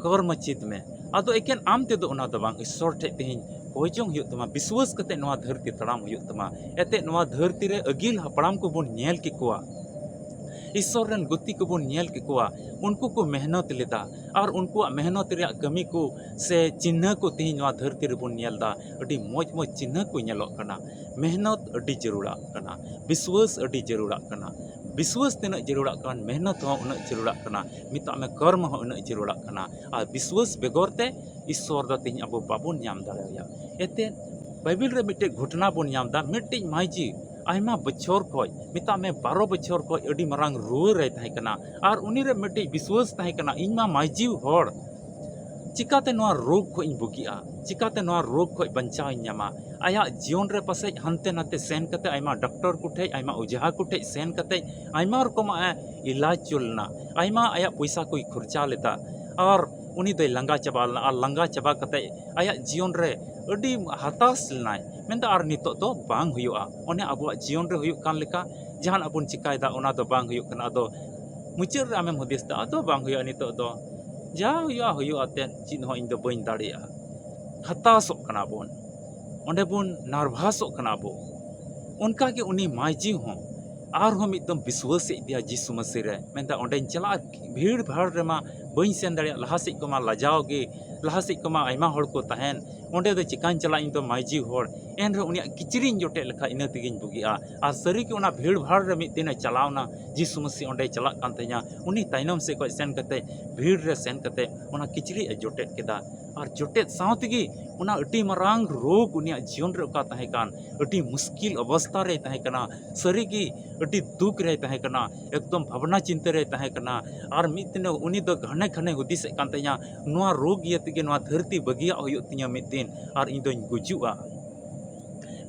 ᱠᱚᱨᱢᱚ ᱪᱮᱫ ᱢᱮ᱾ ᱟᱫᱚ ᱮᱠᱮᱱ ᱟᱢ ᱛᱮᱫᱚ ᱚᱱᱟ ᱫᱚ ᱵᱟᱝ, ᱤᱥᱥᱚᱨ ᱴᱷᱮᱡ ᱛᱤᱦᱤᱧ ᱠᱚᱭ ᱡᱚᱝ ᱦᱩᱭᱩᱜ ᱛᱟᱢᱟ, ᱵᱤᱥᱣᱟᱹᱥ ᱠᱟᱛᱮ ᱱᱚᱣᱟ ᱫᱷᱟᱹᱨᱛᱤ ᱛᱟᱲᱟᱢ ᱦᱩᱭᱩᱜ ᱛᱟᱢᱟ᱾ ᱮᱱᱛᱮᱫ ᱱᱚᱣᱟ ᱫᱷᱟᱹᱨᱛᱤ ᱨᱮ ᱟᱹᱜᱤᱞ ᱦᱟᱯᱲᱟᱢ ᱠᱚᱵᱚᱱ ᱧᱮᱞ ᱠᱮᱠᱚᱣᱟ, ᱤᱥᱥᱚᱨ ᱨᱮᱱ ᱜᱩᱛᱤ ᱠᱚᱵᱚᱱ ᱧᱮᱞ ᱠᱮᱠᱚᱣᱟ, ᱩᱱᱠᱩ ᱠᱚ ᱢᱮᱦᱱᱚᱛ ᱞᱮᱫᱟ ᱟᱨ ᱩᱱᱠᱩᱣᱟᱜ ᱢᱮᱦᱱᱚᱛ ᱨᱮᱭᱟᱜ ᱠᱟᱹᱢᱤ ᱠᱚ ᱥᱮ ᱪᱤᱱᱦᱟᱹ ᱠᱚ ᱛᱤᱦᱤᱧ ᱱᱚᱣᱟ ᱫᱷᱟᱹᱨᱛᱤ ᱨᱮᱵᱚᱱ ᱧᱮᱞ ᱮᱫᱟ᱾ ᱟᱹᱰᱤ ᱢᱚᱡᱽ ᱢᱚᱡᱽ ᱪᱤᱱᱦᱟᱹ ᱠᱚ ᱧᱮᱞᱚᱜ ᱠᱟᱱᱟ᱾ ᱢᱮᱦᱱᱚᱛ ᱟᱹᱰᱤ ᱡᱟᱹᱨᱩᱲᱟᱜ ᱠᱟᱱᱟ, ᱵᱤᱥᱣᱟᱹᱥ ᱟᱹᱰᱤ ᱡᱟᱹᱨᱩᱲᱟᱜ ᱠᱟᱱᱟ᱾ ᱵᱤᱥᱣᱟᱹᱥ ᱛᱤᱱᱟᱹᱜ ᱡᱟᱹᱨᱩᱲᱟᱜ ᱠᱟᱱ, ᱢᱮᱦᱱᱚᱛ ᱦᱚᱸ ᱩᱱᱟᱹᱜ ᱡᱟᱹᱨᱩᱲᱟᱜ ᱠᱟᱱᱟ, ᱢᱮᱛᱟᱜ ᱢᱮ ᱠᱚᱨᱢᱚ ᱦᱚᱸ ᱩᱱᱟᱹᱜ ᱡᱟᱹᱨᱩᱲᱟᱜ ᱠᱟᱱᱟ᱾ ᱟᱨ ᱵᱤᱥᱣᱟᱹᱥ ᱵᱮᱜᱚᱨ ᱛᱮ ᱤᱥᱥᱚᱨ ᱫᱚ ᱛᱤᱦᱤᱧ ᱟᱵᱚ ᱵᱟᱵᱚᱱ ᱧᱟᱢ ᱫᱟᱲᱮᱭᱟᱭᱟ᱾ ᱮᱱᱛᱮᱫ ᱵᱟᱭᱵᱮᱞ ᱨᱮ ᱢᱤᱫᱴᱮᱡ ᱜᱷᱚᱴᱚᱱᱟ ᱵᱚᱱ ᱧᱟᱢ ᱮᱫᱟ, ᱢᱤᱫᱴᱮᱡ ᱢᱟᱹᱭᱡᱤ ᱟᱭᱢᱟ ᱵᱚᱪᱷᱚᱨ ᱠᱷᱚᱡ, ᱢᱮᱛᱟᱜ ᱢᱮ ᱵᱟᱨᱚ ᱵᱚᱪᱷᱚᱨ ᱠᱷᱚᱡ ᱟᱹᱰᱤ ᱢᱟᱨᱟᱝ ᱨᱩᱣᱟᱹ ᱨᱮᱭ ᱛᱟᱦᱮᱸ ᱠᱟᱱᱟ᱾ ᱟᱨ ᱩᱱᱤ ᱨᱮ ᱢᱤᱫᱴᱮᱡ ᱵᱤᱥᱣᱟᱹᱥ ᱛᱟᱦᱮᱸ ᱠᱟᱱᱟ, ᱤᱧ ᱢᱟ ᱢᱟᱹᱭᱡᱤ ᱦᱚᱲ, ᱪᱤᱠᱟᱛᱮ ᱱᱚᱣᱟ ᱨᱳᱜᱽ ᱠᱷᱚᱡ ᱤᱧ ᱵᱩᱜᱤᱜᱼᱟ? ᱪᱤᱠᱟᱛᱮ ᱱᱚᱣᱟ ᱨᱳᱜᱽ ᱠᱷᱚᱡ ᱵᱟᱧᱪᱟᱣ ᱤᱧ ᱧᱟᱢᱟ? ᱟᱭᱟᱜ ᱡᱤᱭᱚᱱ ᱨᱮ ᱯᱟᱥᱮᱡ ᱦᱟᱱᱛᱮ ᱱᱟᱛᱮ ᱥᱮᱱ ᱠᱟᱛᱮ, ᱟᱭᱢᱟ ᱰᱟᱠᱛᱚᱨ ᱠᱚᱴᱷᱮᱡ, ᱟᱭᱢᱟ ᱚᱡᱷᱟ ᱠᱚᱴᱷᱮᱡ ᱥᱮᱱ ᱠᱟᱛᱮ, ᱟᱭᱢᱟ ᱨᱚᱠᱚᱢᱟᱜ ᱮ ᱤᱞᱟᱡᱽ ᱪᱚ ᱞᱮᱱᱟ, ᱟᱭᱢᱟ ᱟᱭᱟᱜ ᱯᱚᱭᱥᱟ ᱠᱚᱭ ᱠᱷᱚᱨᱪᱟ ᱞᱮᱫᱟ᱾ ᱟᱨ ᱩᱱᱤ ᱫᱚᱭ ᱞᱟᱸᱜᱟ ᱪᱟᱵᱟ ᱞᱮᱱᱟ᱾ ᱟᱨ ᱞᱟᱸᱜᱟ ᱪᱟᱵᱟ ᱠᱟᱛᱮ ᱟᱭᱟᱜ ᱡᱤᱭᱚᱱ ᱨᱮ ᱟᱹᱰᱤ ᱦᱟᱛᱟᱥ ᱞᱮᱱᱟᱭ᱾ ᱢᱮᱱᱫᱟ, ᱟᱨ ᱱᱤᱛᱚᱜ ᱫᱚ ᱵᱟᱝ ᱦᱩᱭᱩᱜᱼᱟ᱾ ᱚᱱᱮ ᱟᱵᱚᱣᱟᱜ ᱡᱤᱭᱚᱱ ᱨᱮ ᱦᱩᱭᱩᱜ ᱠᱟᱱ ᱞᱮᱠᱟ, ᱡᱟᱦᱟᱱᱟᱜ ᱵᱚᱱ ᱪᱤᱠᱟᱭᱮᱫᱟ, ᱚᱱᱟ ᱫᱚ ᱵᱟᱝ ᱦᱩᱭᱩᱜ ᱠᱟᱱᱟ᱾ ᱟᱫᱚ ᱢᱩᱪᱟᱹᱫ ᱨᱮ ᱟᱢᱮᱢ ᱦᱩᱫᱤᱥ ᱮᱫᱟ, ᱟᱫᱚ ᱵᱟᱝ ᱦᱩᱭᱩᱜᱼᱟ ᱱᱤᱛᱚᱜ ᱫᱚ, ᱡᱟ ᱦᱩᱭᱩᱜᱼᱟ, ᱦᱩᱭᱩᱜᱼᱟ ᱛᱮᱫ, ᱪᱮᱫ ᱦᱚᱸ ᱤᱧ ᱫᱚ ᱵᱟᱹᱧ ᱫᱟᱲᱮᱭᱟᱜᱼᱟ᱾ ᱦᱟᱛᱟᱥᱚᱜ ᱠᱟᱱᱟ ᱵᱚᱱ, ᱚᱸᱰᱮ ᱵᱚᱱ ᱱᱟᱨᱵᱷᱟᱥᱚᱜ ᱠᱟᱱᱟ ᱵᱚ᱾ ᱚᱱᱠᱟᱜᱮ ᱩᱱᱤ ᱢᱟᱹᱭᱡᱤ ᱦᱚᱸ ᱟᱨᱦᱚᱸ ᱢᱤᱫ ᱫᱚᱢ ᱵᱤᱥᱣᱟᱹᱥᱮᱫ ᱜᱮᱭᱟ ᱡᱤᱥᱩ ᱢᱟᱹᱥᱤ ᱨᱮ᱾ ᱢᱮᱱᱫᱟ, ᱚᱸᱰᱮᱧ ᱪᱟᱞᱟᱜᱼᱟ, ᱵᱷᱤᱲ ᱵᱷᱟᱲ ᱨᱮᱢᱟ ᱵᱟᱹᱧ ᱥᱮᱱ ᱫᱟᱲᱮᱭᱟᱜᱼᱟ, ᱞᱟᱦᱟ ᱥᱮᱫ ᱠᱚᱢᱟ ᱞᱟᱡᱟᱣ ᱜᱮ, ᱞᱟᱦᱟ ᱥᱮᱫ ᱠᱚᱢᱟ ᱟᱭᱢᱟ ᱦᱚᱲ ᱠᱚ ᱛᱟᱦᱮᱱ, ᱚᱸᱰᱮ ᱫᱚ ᱪᱤᱠᱟᱧ ᱪᱟᱞᱟᱜᱼᱟ, ᱤᱧ ᱫᱚ ᱢᱟᱹᱭᱡᱤ ᱦᱚᱲ᱾ ᱮᱱᱨᱮᱦᱚᱸ ᱩᱱᱤᱭᱟᱜ ᱠᱤᱪᱨᱤᱧ ᱡᱚᱴᱮᱫ ᱞᱮᱠᱷᱟᱡ ᱤᱱᱟᱹ ᱛᱮᱜᱮᱧ ᱵᱩᱜᱤᱜᱼᱟ᱾ ᱟᱨ ᱥᱟᱹᱨᱤᱜᱮ ᱚᱱᱟ ᱵᱷᱤᱲ ᱵᱷᱟᱲ ᱨᱮ ᱢᱤᱫ ᱫᱤᱱᱮ ᱪᱟᱞᱟᱣᱱᱟ, ᱡᱤᱥᱩ ᱢᱟᱹᱥᱤ ᱚᱸᱰᱮᱭ ᱪᱟᱞᱟᱜ ᱠᱟᱱ ᱛᱟᱦᱮᱸᱱᱟ, ᱩᱱᱤ ᱛᱟᱭᱱᱚᱢ ᱥᱮᱫ ᱠᱷᱚᱡ ᱥᱮᱱ ᱠᱟᱛᱮ, ᱵᱷᱤᱲ ᱨᱮ ᱥᱮᱱ ᱠᱟᱛᱮ ᱚᱱᱟ ᱠᱤᱪᱨᱤᱡ ᱮ ᱡᱚᱴᱮᱫ ᱠᱮᱫᱟ᱾ ᱟᱨ ᱡᱚᱴᱮᱫ ᱥᱟᱶ ᱛᱮᱜᱮ ᱚᱱᱟ ᱟᱹᱰᱤ ᱢᱟᱨᱟᱝ ᱨᱳᱜᱽ ᱩᱱᱤᱭᱟᱜ ᱡᱤᱭᱚᱱ ᱨᱮ ᱚᱠᱟ ᱛᱟᱦᱮᱸ ᱠᱟᱱ, ᱟᱹᱰᱤ ᱢᱩᱥᱠᱤᱞ ᱚᱵᱚᱥᱛᱟ ᱨᱮᱭ ᱛᱟᱦᱮᱸ ᱠᱟᱱᱟ, ᱥᱟᱹᱨᱤᱜᱮ ᱟᱹᱰᱤ ᱫᱩᱠ ᱨᱮᱭ ᱛᱟᱦᱮᱸ ᱠᱟᱱᱟ, ᱮᱠᱫᱚᱢ ᱵᱷᱟᱵᱽᱱᱟ ᱪᱤᱱᱛᱟᱹ ᱨᱮᱭ ᱛᱟᱦᱮᱸ ᱠᱟᱱᱟ᱾ ᱟᱨ ᱢᱤᱫ ᱫᱤᱱ ᱩᱱᱤ ᱫᱚ ᱜᱷᱟᱱᱮ ᱜᱷᱟᱱᱮ ᱦᱩᱫᱤᱥᱮᱫ ᱠᱟᱱ ᱛᱟᱦᱮᱸᱱᱟ, ᱱᱚᱣᱟ ᱨᱳᱜᱽ ᱤᱭᱟᱹ ᱛᱮᱜᱮ ᱱᱚᱣᱟ ᱫᱷᱟᱹᱨᱛᱤ ᱵᱟᱹᱜᱤᱭᱟᱜ ᱦᱩᱭᱩᱜ ᱛᱤᱧᱟᱹ ᱢᱤᱫ ᱫᱤᱱ, ᱟᱨ ᱤᱧ ᱫᱚᱧ ᱜᱩᱡᱩᱜᱼᱟ᱾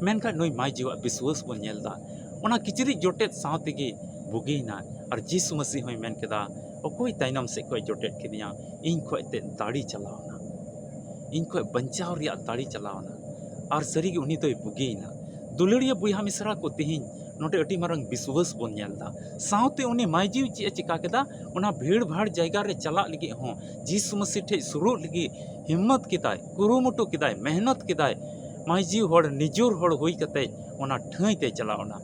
ᱢᱮᱱᱠᱷᱟᱱ ᱱᱩᱭ ᱢᱟᱹᱭ ᱡᱤᱣᱟᱜ ᱵᱤᱥᱣᱟᱹᱥ ᱵᱚᱱ ᱧᱮᱞ ᱮᱫᱟ, ᱚᱱᱟ ᱠᱤᱪᱨᱤᱡ ᱡᱚᱴᱮᱫ ᱥᱟᱶ ᱛᱮᱜᱮ ᱵᱩᱜᱤᱭᱮᱱᱟ᱾ ᱟᱨ ᱡᱤᱥᱩ ᱢᱟᱹᱥᱤ ᱦᱚᱸᱭ ᱢᱮᱱ ᱠᱮᱫᱟ, ᱚᱠᱚᱭ ᱛᱟᱭᱱᱚᱢ ᱥᱮᱫ ᱠᱷᱚᱱ ᱡᱚᱴᱮᱫ ᱠᱮᱫᱤᱧᱟ? ᱤᱧ ᱠᱷᱚᱱ ᱛᱮ ᱫᱟᱲᱮ ᱪᱟᱞᱟᱣᱱᱟ, ᱤᱧ ᱠᱷᱚᱱ ᱵᱟᱧᱪᱟᱣ ᱨᱮᱭᱟᱜ ᱫᱟᱲᱮ ᱪᱟᱞᱟᱣᱱᱟ᱾ ᱟᱨ ᱥᱟᱹᱨᱤᱜᱮ ᱩᱱᱤ ᱫᱚᱭ ᱵᱩᱜᱤᱭᱮᱱᱟ᱾ ᱫᱩᱞᱟᱹᱲᱤᱭᱟᱹ ᱵᱚᱭᱦᱟ ᱢᱤᱥᱨᱟ ᱠᱚ, ᱛᱮᱦᱮᱧ ᱱᱚᱰᱮ ᱟᱹᱰᱤ ᱢᱟᱨᱟᱝ ᱵᱤᱥᱣᱟᱹᱥ ᱵᱚᱱ ᱧᱮᱞ ᱮᱫᱟ᱾ ᱥᱟᱶᱛᱮ ᱩᱱᱤ ᱢᱟᱹᱭ ᱡᱤᱣᱤ ᱪᱮᱫ ᱮ ᱪᱤᱠᱟ ᱠᱮᱫᱟ? ᱚᱱᱟ ᱵᱷᱤᱲ ᱵᱷᱟᱲ ᱡᱟᱭᱜᱟ ᱨᱮ ᱪᱟᱞᱟᱜ ᱞᱟᱹᱜᱤᱫ ᱦᱚᱸ ᱡᱤᱥᱩ ᱢᱟᱹᱥᱤ ᱴᱷᱮᱡ ᱥᱩᱨᱩᱜ ᱞᱟᱹᱜᱤᱫ ᱦᱤᱢᱢᱚᱛ ᱠᱮᱫᱟᱭ, ᱠᱩᱨᱩᱢᱩᱴᱩ ᱠᱮᱫᱟᱭ, ᱢᱮᱦᱱᱚᱛ ᱠᱮᱫᱟᱭ᱾ ᱢᱟᱹᱭ ᱡᱤᱣᱤ ᱦᱚᱲ, ᱱᱤᱡᱚᱨ ᱦᱚᱲ ᱦᱩᱭ ᱠᱟᱛᱮ ᱚᱱᱟ ᱴᱷᱟᱹᱭ ᱛᱮ ᱪᱟᱞᱟᱣ ᱮᱱᱟ᱾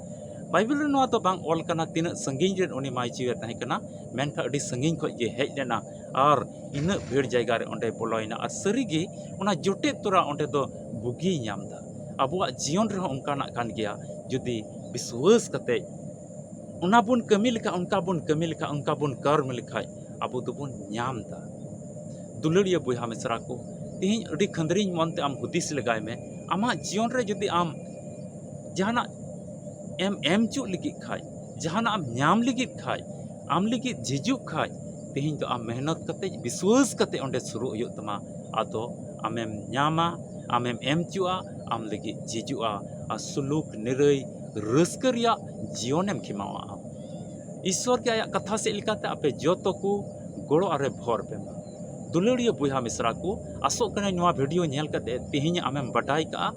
ᱵᱟᱭᱵᱮᱞ ᱨᱮ ᱱᱚᱣᱟ ᱫᱚ ᱵᱟᱝ ᱚᱞ ᱠᱟᱱᱟ ᱛᱤᱱᱟᱹᱜ ᱥᱟᱺᱜᱤᱧ ᱨᱮ ᱩᱱᱤ ᱢᱟᱹᱭ ᱡᱤᱣᱤ ᱛᱟᱦᱮᱸ ᱠᱟᱱᱟ, ᱢᱮᱱᱠᱷᱟᱱ ᱟᱹᱰᱤ ᱥᱟᱺᱜᱤᱧ ᱠᱷᱚᱱ ᱜᱮ ᱦᱮᱡ ᱞᱮᱱᱟ ᱟᱨ ᱤᱱᱟᱹᱜ ᱵᱷᱤᱲ ᱡᱟᱭᱜᱟ ᱨᱮ ᱚᱸᱰᱮ ᱵᱚᱞᱚᱭᱮᱱᱟ᱾ ᱟᱨ ᱥᱟᱹᱨᱤᱜᱮ ᱚᱱᱟ ᱡᱚᱴᱮᱫ ᱛᱚᱨᱟ ᱚᱸᱰᱮ ᱫᱚ ᱵᱩᱜᱤᱭ ᱧᱟᱢ ᱮᱫᱟ᱾ ᱟᱵᱚᱣᱟᱜ ᱡᱤᱭᱚᱱ ᱨᱮᱦᱚᱸ ᱚᱱᱠᱟᱱᱟᱜ ᱠᱟᱱ ᱜᱮᱭᱟ᱾ ᱡᱩᱫᱤ ᱵᱤᱥᱣᱟᱹᱥ ᱠᱟᱛᱮ ᱚᱱᱟ ᱵᱚᱱ ᱠᱟᱹᱢᱤ ᱞᱮᱠᱷᱟᱱ, ᱚᱱᱠᱟ ᱵᱚᱱ ᱠᱟᱹᱢᱤ ᱞᱮᱠᱷᱟᱱ, ᱚᱱᱠᱟ ᱵᱚᱱ ᱠᱟᱹᱢᱤ ᱞᱮᱠᱷᱟᱱ, ᱟᱵᱚ ᱫᱚᱵᱚᱱ ᱧᱟᱢ ᱮᱫᱟ᱾ ᱫᱩᱞᱟᱹᱲᱤᱭᱟᱹ ᱵᱚᱭᱦᱟ ᱢᱤᱥᱨᱟ ᱠᱚ, ᱛᱮᱦᱮᱧ ᱟᱹᱰᱤ ᱠᱷᱟᱹᱱᱫᱽᱨᱤᱧ ᱢᱚᱱᱛᱮ ᱟᱢ ᱦᱩᱫᱤᱥ ᱞᱮᱜᱟᱭ ᱢᱮ᱾ ᱟᱢᱟᱜ ᱡᱤᱭᱚᱱ ᱨᱮ ᱡᱩᱫᱤ ᱟᱢ ᱡᱟᱦᱟᱱᱟᱜ ᱮᱢ ᱮᱢ ᱦᱚᱪᱚᱜ ᱞᱟᱹᱜᱤᱫ ᱠᱷᱟᱡ, ᱡᱟᱦᱟᱱᱟᱜ ᱮᱢ ᱧᱟᱢ ᱞᱟᱹᱜᱤᱫ ᱠᱷᱟᱡ, ᱟᱢ ᱞᱟᱹᱜᱤᱫ ᱡᱷᱤᱡᱩᱜ ᱠᱷᱟᱡ, ᱛᱮᱦᱮᱧ ᱫᱚ ᱟᱢ ᱢᱮᱦᱱᱚᱛ ᱠᱟᱛᱮ, ᱵᱤᱥᱣᱟᱹᱥ ᱠᱟᱛᱮ ᱚᱸᱰᱮ ᱥᱩᱨᱩᱜ ᱦᱩᱭᱩᱜ ᱛᱟᱢᱟ᱾ ᱟᱫᱚ ᱟᱢᱮᱢ ᱧᱟᱢᱟ, ᱟᱢᱮᱢ ᱮᱢ ᱦᱚᱪᱚᱜᱼᱟ, ᱟᱢ ᱞᱟᱹᱜᱤᱫ ᱡᱷᱤᱡᱩᱜᱼᱟ᱾ ᱟᱨ ᱥᱩᱞᱩᱠ ᱱᱤᱨᱟᱹᱭ ᱨᱟᱹᱥᱠᱟᱹ ᱨᱮᱭᱟᱜ ᱡᱤᱭᱚᱱᱮᱢ ᱠᱷᱮᱢᱟᱣᱟ᱾ ᱟᱢ ᱤᱥᱥᱚᱨ ᱜᱮ ᱟᱭᱟᱜ ᱠᱟᱛᱷᱟ ᱥᱮᱫ ᱞᱮᱠᱟᱛᱮ ᱟᱯᱮ ᱡᱚᱛᱚ ᱠᱚ ᱜᱚᱲᱚ ᱟᱨᱮ ᱵᱷᱚᱨ ᱯᱮ ᱢᱟ᱾ ᱫᱩᱞᱟᱹᱲᱤᱭᱟᱹ ᱵᱚᱭᱦᱟ ᱢᱤᱥᱨᱟ ᱠᱚ, ᱟᱥᱚᱜ ᱠᱟᱹᱱᱟᱹᱧ ᱱᱚᱣᱟ ᱵᱷᱤᱰᱤᱭᱳ ᱧᱮᱞ ᱠᱟᱛᱮ ᱛᱮᱦᱮᱧ ᱟᱢᱮᱢ ᱵᱟᱰᱟᱭ ᱠᱟᱜᱼᱟ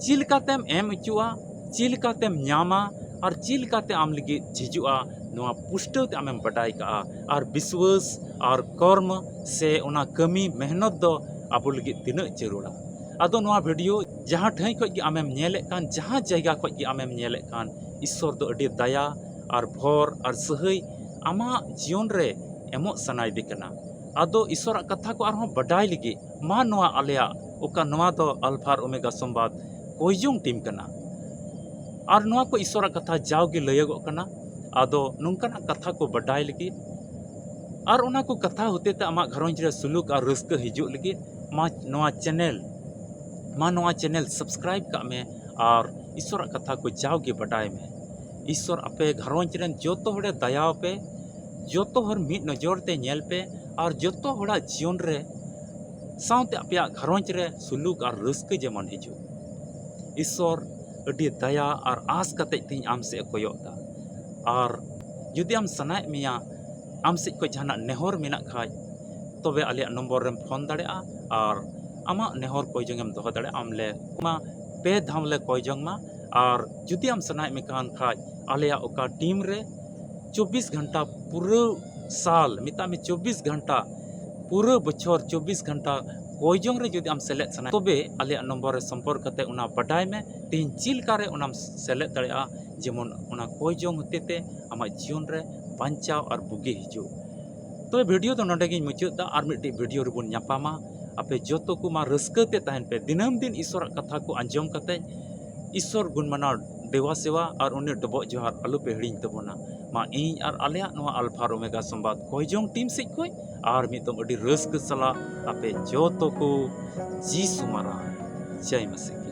ᱪᱮᱫ ᱞᱮᱠᱟᱛᱮᱢ ᱮᱢ ᱦᱚᱪᱚᱜᱼᱟ, ᱪᱮᱫ ᱞᱮᱠᱟᱛᱮᱢ ᱧᱟᱢᱟ, ᱟᱨ ᱪᱮᱫ ᱞᱮᱠᱟᱛᱮ ᱟᱢ ᱞᱟᱹᱜᱤᱫ ᱡᱷᱤᱡᱩᱜᱼᱟ, ᱱᱚᱣᱟ ᱯᱩᱥᱴᱟᱹᱣ ᱛᱮ ᱟᱢᱮᱢ ᱵᱟᱰᱟᱭ ᱠᱟᱜᱼᱟ᱾ ᱟᱨ ᱵᱤᱥᱣᱟᱹᱥ ᱟᱨ ᱠᱚᱨᱢ ᱥᱮ ᱚᱱᱟ ᱠᱟᱹᱢᱤ ᱢᱮᱦᱱᱚᱛ ᱫᱚ ᱟᱵᱚ ᱞᱟᱹᱜᱤᱫ ᱛᱤᱱᱟᱹᱜ ᱡᱟᱹᱨᱩᱲᱟ᱾ ᱟᱫᱚ ᱱᱚᱣᱟ ᱵᱷᱤᱰᱤᱭᱳ ᱡᱟᱦᱟᱸ ᱴᱷᱟᱹᱭ ᱠᱷᱚᱡ ᱜᱮ ᱟᱢᱮᱢ ᱧᱮᱞᱮᱫ ᱠᱟᱱ, ᱡᱟᱦᱟᱸ ᱡᱟᱭᱜᱟ ᱠᱷᱚᱡ ᱜᱮ ᱟᱢᱮᱢ ᱧᱮᱞᱮᱫ ᱠᱟᱱ, ᱤᱥᱥᱚᱨ ᱫᱚ ᱟᱹᱰᱤ ᱫᱟᱭᱟ ᱟᱨ ᱵᱷᱚᱨ ᱟᱨ ᱥᱟᱹᱦᱟᱹᱭ ᱟᱢᱟᱜ ᱡᱤᱭᱚᱱ ᱨᱮ ᱮᱢᱚᱜ ᱥᱟᱱᱟᱭᱮᱫᱮ ᱠᱟᱱᱟ᱾ ᱟᱫᱚ ᱤᱥᱥᱚᱨᱟᱜ ᱠᱟᱛᱷᱟ ᱠᱚ ᱟᱨᱦᱚᱸ ᱵᱟᱰᱟᱭ ᱞᱟᱹᱜᱤᱫ ᱢᱟ ᱱᱚᱣᱟ ᱟᱞᱮᱭᱟᱜ, ᱚᱠᱟ ᱱᱚᱣᱟ ᱫᱚ ᱟᱞᱯᱷᱟ ᱟᱨ ᱳᱢᱮᱜᱟ ᱥᱚᱢᱵᱟᱫ ᱠᱚᱭᱡᱚᱝ ᱴᱤᱢ ᱠᱟᱱᱟ᱾ ᱟᱨ ᱱᱚᱣᱟ ᱠᱚ ᱤᱥᱥᱚᱨᱟᱜ ᱠᱟᱛᱷᱟ ᱡᱟᱣᱜᱮ ᱞᱟᱹᱭᱟᱹᱜᱚᱜ ᱠᱟᱱᱟ᱾ ᱟᱫᱚ ᱱᱚᱝᱠᱟᱱᱟᱜ ᱠᱟᱛᱷᱟ ᱠᱚ ᱵᱟᱰᱟᱭ ᱞᱟᱹᱜᱤᱫ ᱟᱨ ᱚᱱᱟ ᱠᱚ ᱠᱟᱛᱷᱟ ᱦᱚᱛᱮᱛᱮ ᱟᱢᱟᱜ ᱜᱷᱟᱨᱚᱸᱡᱽ ᱨᱮ ᱥᱩᱞᱩᱠ ᱟᱨ ᱨᱟᱹᱥᱠᱟᱹ ᱦᱤᱡᱩᱜ ᱞᱟᱹᱜᱤᱫ ᱢᱟ ᱱᱚᱣᱟ ᱪᱮᱱᱮᱞ ᱢᱟ ᱱᱚᱣᱟ ᱪᱮᱱᱮᱞ ᱥᱟᱵᱥᱠᱨᱟᱭᱤᱵ ᱠᱟᱜ ᱢᱮ ᱟᱨ ᱤᱥᱚᱨᱟᱜ ᱠᱟᱛᱷᱟ ᱠᱚ ᱡᱟᱣᱜᱮ ᱵᱟᱰᱟᱭ ᱢᱮ᱾ ᱤᱥᱚᱨ ᱟᱯᱮ ᱜᱷᱟᱨᱚᱸᱡᱽ ᱨᱮᱱ ᱡᱚᱛᱚ ᱦᱚᱲᱮ ᱫᱟᱭᱟᱣ ᱯᱮ, ᱡᱚᱛᱚ ᱦᱚᱲ ᱢᱤᱫ ᱱᱚᱡᱚᱨ ᱛᱮ ᱧᱮᱞ ᱯᱮ ᱟᱨ ᱡᱚᱛᱚ ᱦᱚᱲᱟᱜ ᱡᱤᱭᱚᱱ ᱨᱮ ᱥᱟᱶᱛᱮ ᱟᱯᱮᱭᱟᱜ ᱜᱷᱟᱨᱚᱸᱡᱽ ᱨᱮ ᱥᱩᱞᱩᱠ ᱟᱨ ᱨᱟᱹᱥᱠᱟᱹ ᱡᱮᱢᱚᱱ ᱦᱤᱡᱩᱜ᱾ ᱤᱥᱚᱨ ᱟᱹᱰᱤ ᱫᱟᱭᱟ ᱟᱨ ᱟᱸᱥ ᱠᱟᱛᱮᱡ ᱛᱤᱧ ᱟᱢ ᱥᱮᱫ ᱮ ᱠᱚᱭᱚᱜ ᱫᱟ᱾ ᱟᱨ ᱡᱩᱫᱤ ᱟᱢ ᱥᱟᱱᱟᱭᱮᱫ ᱢᱮᱭᱟ, ᱟᱢ ᱥᱮᱫ ᱠᱷᱚᱡ ᱡᱟᱦᱟᱱᱟᱜ ᱱᱮᱦᱚᱨ ᱢᱮᱱᱟᱜ ᱠᱷᱟᱡ, ᱛᱚᱵᱮ ᱟᱞᱮᱭᱟᱜ ᱱᱚᱢᱵᱚᱨ ᱨᱮᱢ ᱯᱷᱳᱱ ᱫᱟᱲᱮᱭᱟᱜᱼᱟ᱾ ᱟᱨ ᱟᱢᱟᱜ ᱱᱮᱦᱚᱨ ᱠᱚᱭ ᱡᱚᱝ ᱮᱢ ᱫᱚᱦᱚ ᱫᱟᱲᱮᱭᱟᱜᱼᱟ᱾ ᱟᱢ ᱞᱮ ᱢᱟ ᱯᱮ ᱫᱷᱟᱣ ᱞᱮ ᱠᱚᱭ ᱡᱚᱝ ᱢᱟ᱾ ᱟᱨ ᱡᱩᱫᱤ ᱟᱢ ᱥᱟᱱᱟᱭᱮᱫ ᱢᱮ ᱠᱷᱟᱱ ᱠᱷᱟᱡ, ᱟᱞᱮᱭᱟᱜ ᱚᱠᱟ ᱴᱤᱢ ᱨᱮ ᱪᱚᱵᱵᱤᱥ ᱜᱷᱚᱱᱴᱟ ᱯᱩᱨᱟᱹ ᱥᱟᱞ, ᱢᱮᱛᱟᱜ ᱢᱮ ᱪᱚᱵᱵᱤᱥ ᱜᱷᱚᱱᱴᱟ, ᱯᱩᱨᱟᱹ ᱵᱚᱪᱷᱚᱨ ᱪᱚᱵᱵᱤᱥ ᱜᱷᱚᱱᱴᱟ ᱠᱚᱭ ᱡᱚᱝ ᱨᱮ ᱡᱩᱫᱤ ᱟᱢ ᱥᱮᱞᱮᱫ ᱥᱟᱱᱟᱭᱮᱫ, ᱛᱚᱵᱮ ᱟᱞᱮᱭᱟᱜ ᱱᱚᱢᱵᱚᱨ ᱨᱮ ᱥᱚᱢᱯᱚᱨᱠ ᱠᱟᱛᱮ ᱚᱱᱟ ᱵᱟᱰᱟᱭ ᱢᱮ, ᱛᱮᱦᱮᱧ ᱪᱮᱫ ᱞᱮᱠᱟᱨᱮ ᱚᱱᱟᱢ ᱥᱮᱞᱮᱫ ᱫᱟᱲᱮᱭᱟᱜᱼᱟ, ᱡᱮᱢᱚᱱ ᱚᱱᱟ ᱠᱚᱭ ᱡᱚᱝ ᱦᱚᱛᱮ ᱛᱮ ᱟᱢᱟᱜ ᱡᱤᱭᱚᱱ ᱨᱮ ᱵᱟᱧᱪᱟᱣ ᱟᱨ ᱵᱩᱜᱤ ᱦᱤᱡᱩᱜ᱾ ᱛᱚᱵᱮ ᱵᱷᱤᱰᱤᱭᱳ ᱫᱚ ᱱᱚᱰᱮ ᱜᱤᱧ ᱢᱩᱪᱟᱹᱫ ᱫᱟ᱾ ᱟᱨ ᱢᱤᱫᱴᱤᱡ ᱵᱷᱤᱰᱤᱭᱳ ᱨᱮᱵᱚᱱ ᱧᱟᱯᱟᱢᱟ᱾ ᱟᱯᱮ ᱡᱚᱛᱚ ᱠᱚ ᱢᱟ ᱨᱟᱹᱥᱠᱟᱹ ᱛᱮ ᱛᱟᱦᱮᱱ ᱯᱮ, ᱫᱤᱱᱟᱹᱢ ᱫᱤᱱ ᱤᱥᱚᱨᱟᱜ ᱠᱟᱛᱷᱟ ᱠᱚ ᱟᱸᱡᱚᱢ ᱠᱟᱛᱮ ᱤᱥᱚᱨ ᱜᱩᱱ ᱢᱟᱱᱟᱣ ᱫᱮᱵᱟ ᱥᱮᱵᱟ ᱟᱨ ᱩᱱᱤ ᱰᱚᱵᱚᱜ ᱡᱚᱦᱟᱨ ᱟᱞᱚ ᱯᱮ ᱦᱤᱲᱤᱧ ᱛᱟᱵᱚᱱᱟ᱾ ᱢᱟ ᱤᱧ ᱟᱨ ᱟᱞᱮᱭᱟᱜ ᱱᱚᱣᱟ ᱟᱞᱯᱷᱟ ᱟᱨ ᱳᱢᱮᱜᱟ ᱥᱚᱢᱵᱟᱫ ᱠᱚᱭ ᱡᱚᱝ ᱴᱤᱢ ᱥᱮᱫ ᱠᱷᱚᱡ ᱟᱨ ᱢᱤᱫ ᱫᱚᱢ ᱟᱹᱰᱤ ᱨᱟᱹᱥᱠᱟᱹ ᱥᱟᱞᱟᱜ ᱟᱯᱮ ᱡᱚᱛᱚ ᱠᱚ ᱡᱤᱥᱩ ᱢᱟᱨᱟᱝ ᱡᱟᱭ ᱢᱟᱥᱤ ᱠᱤ᱾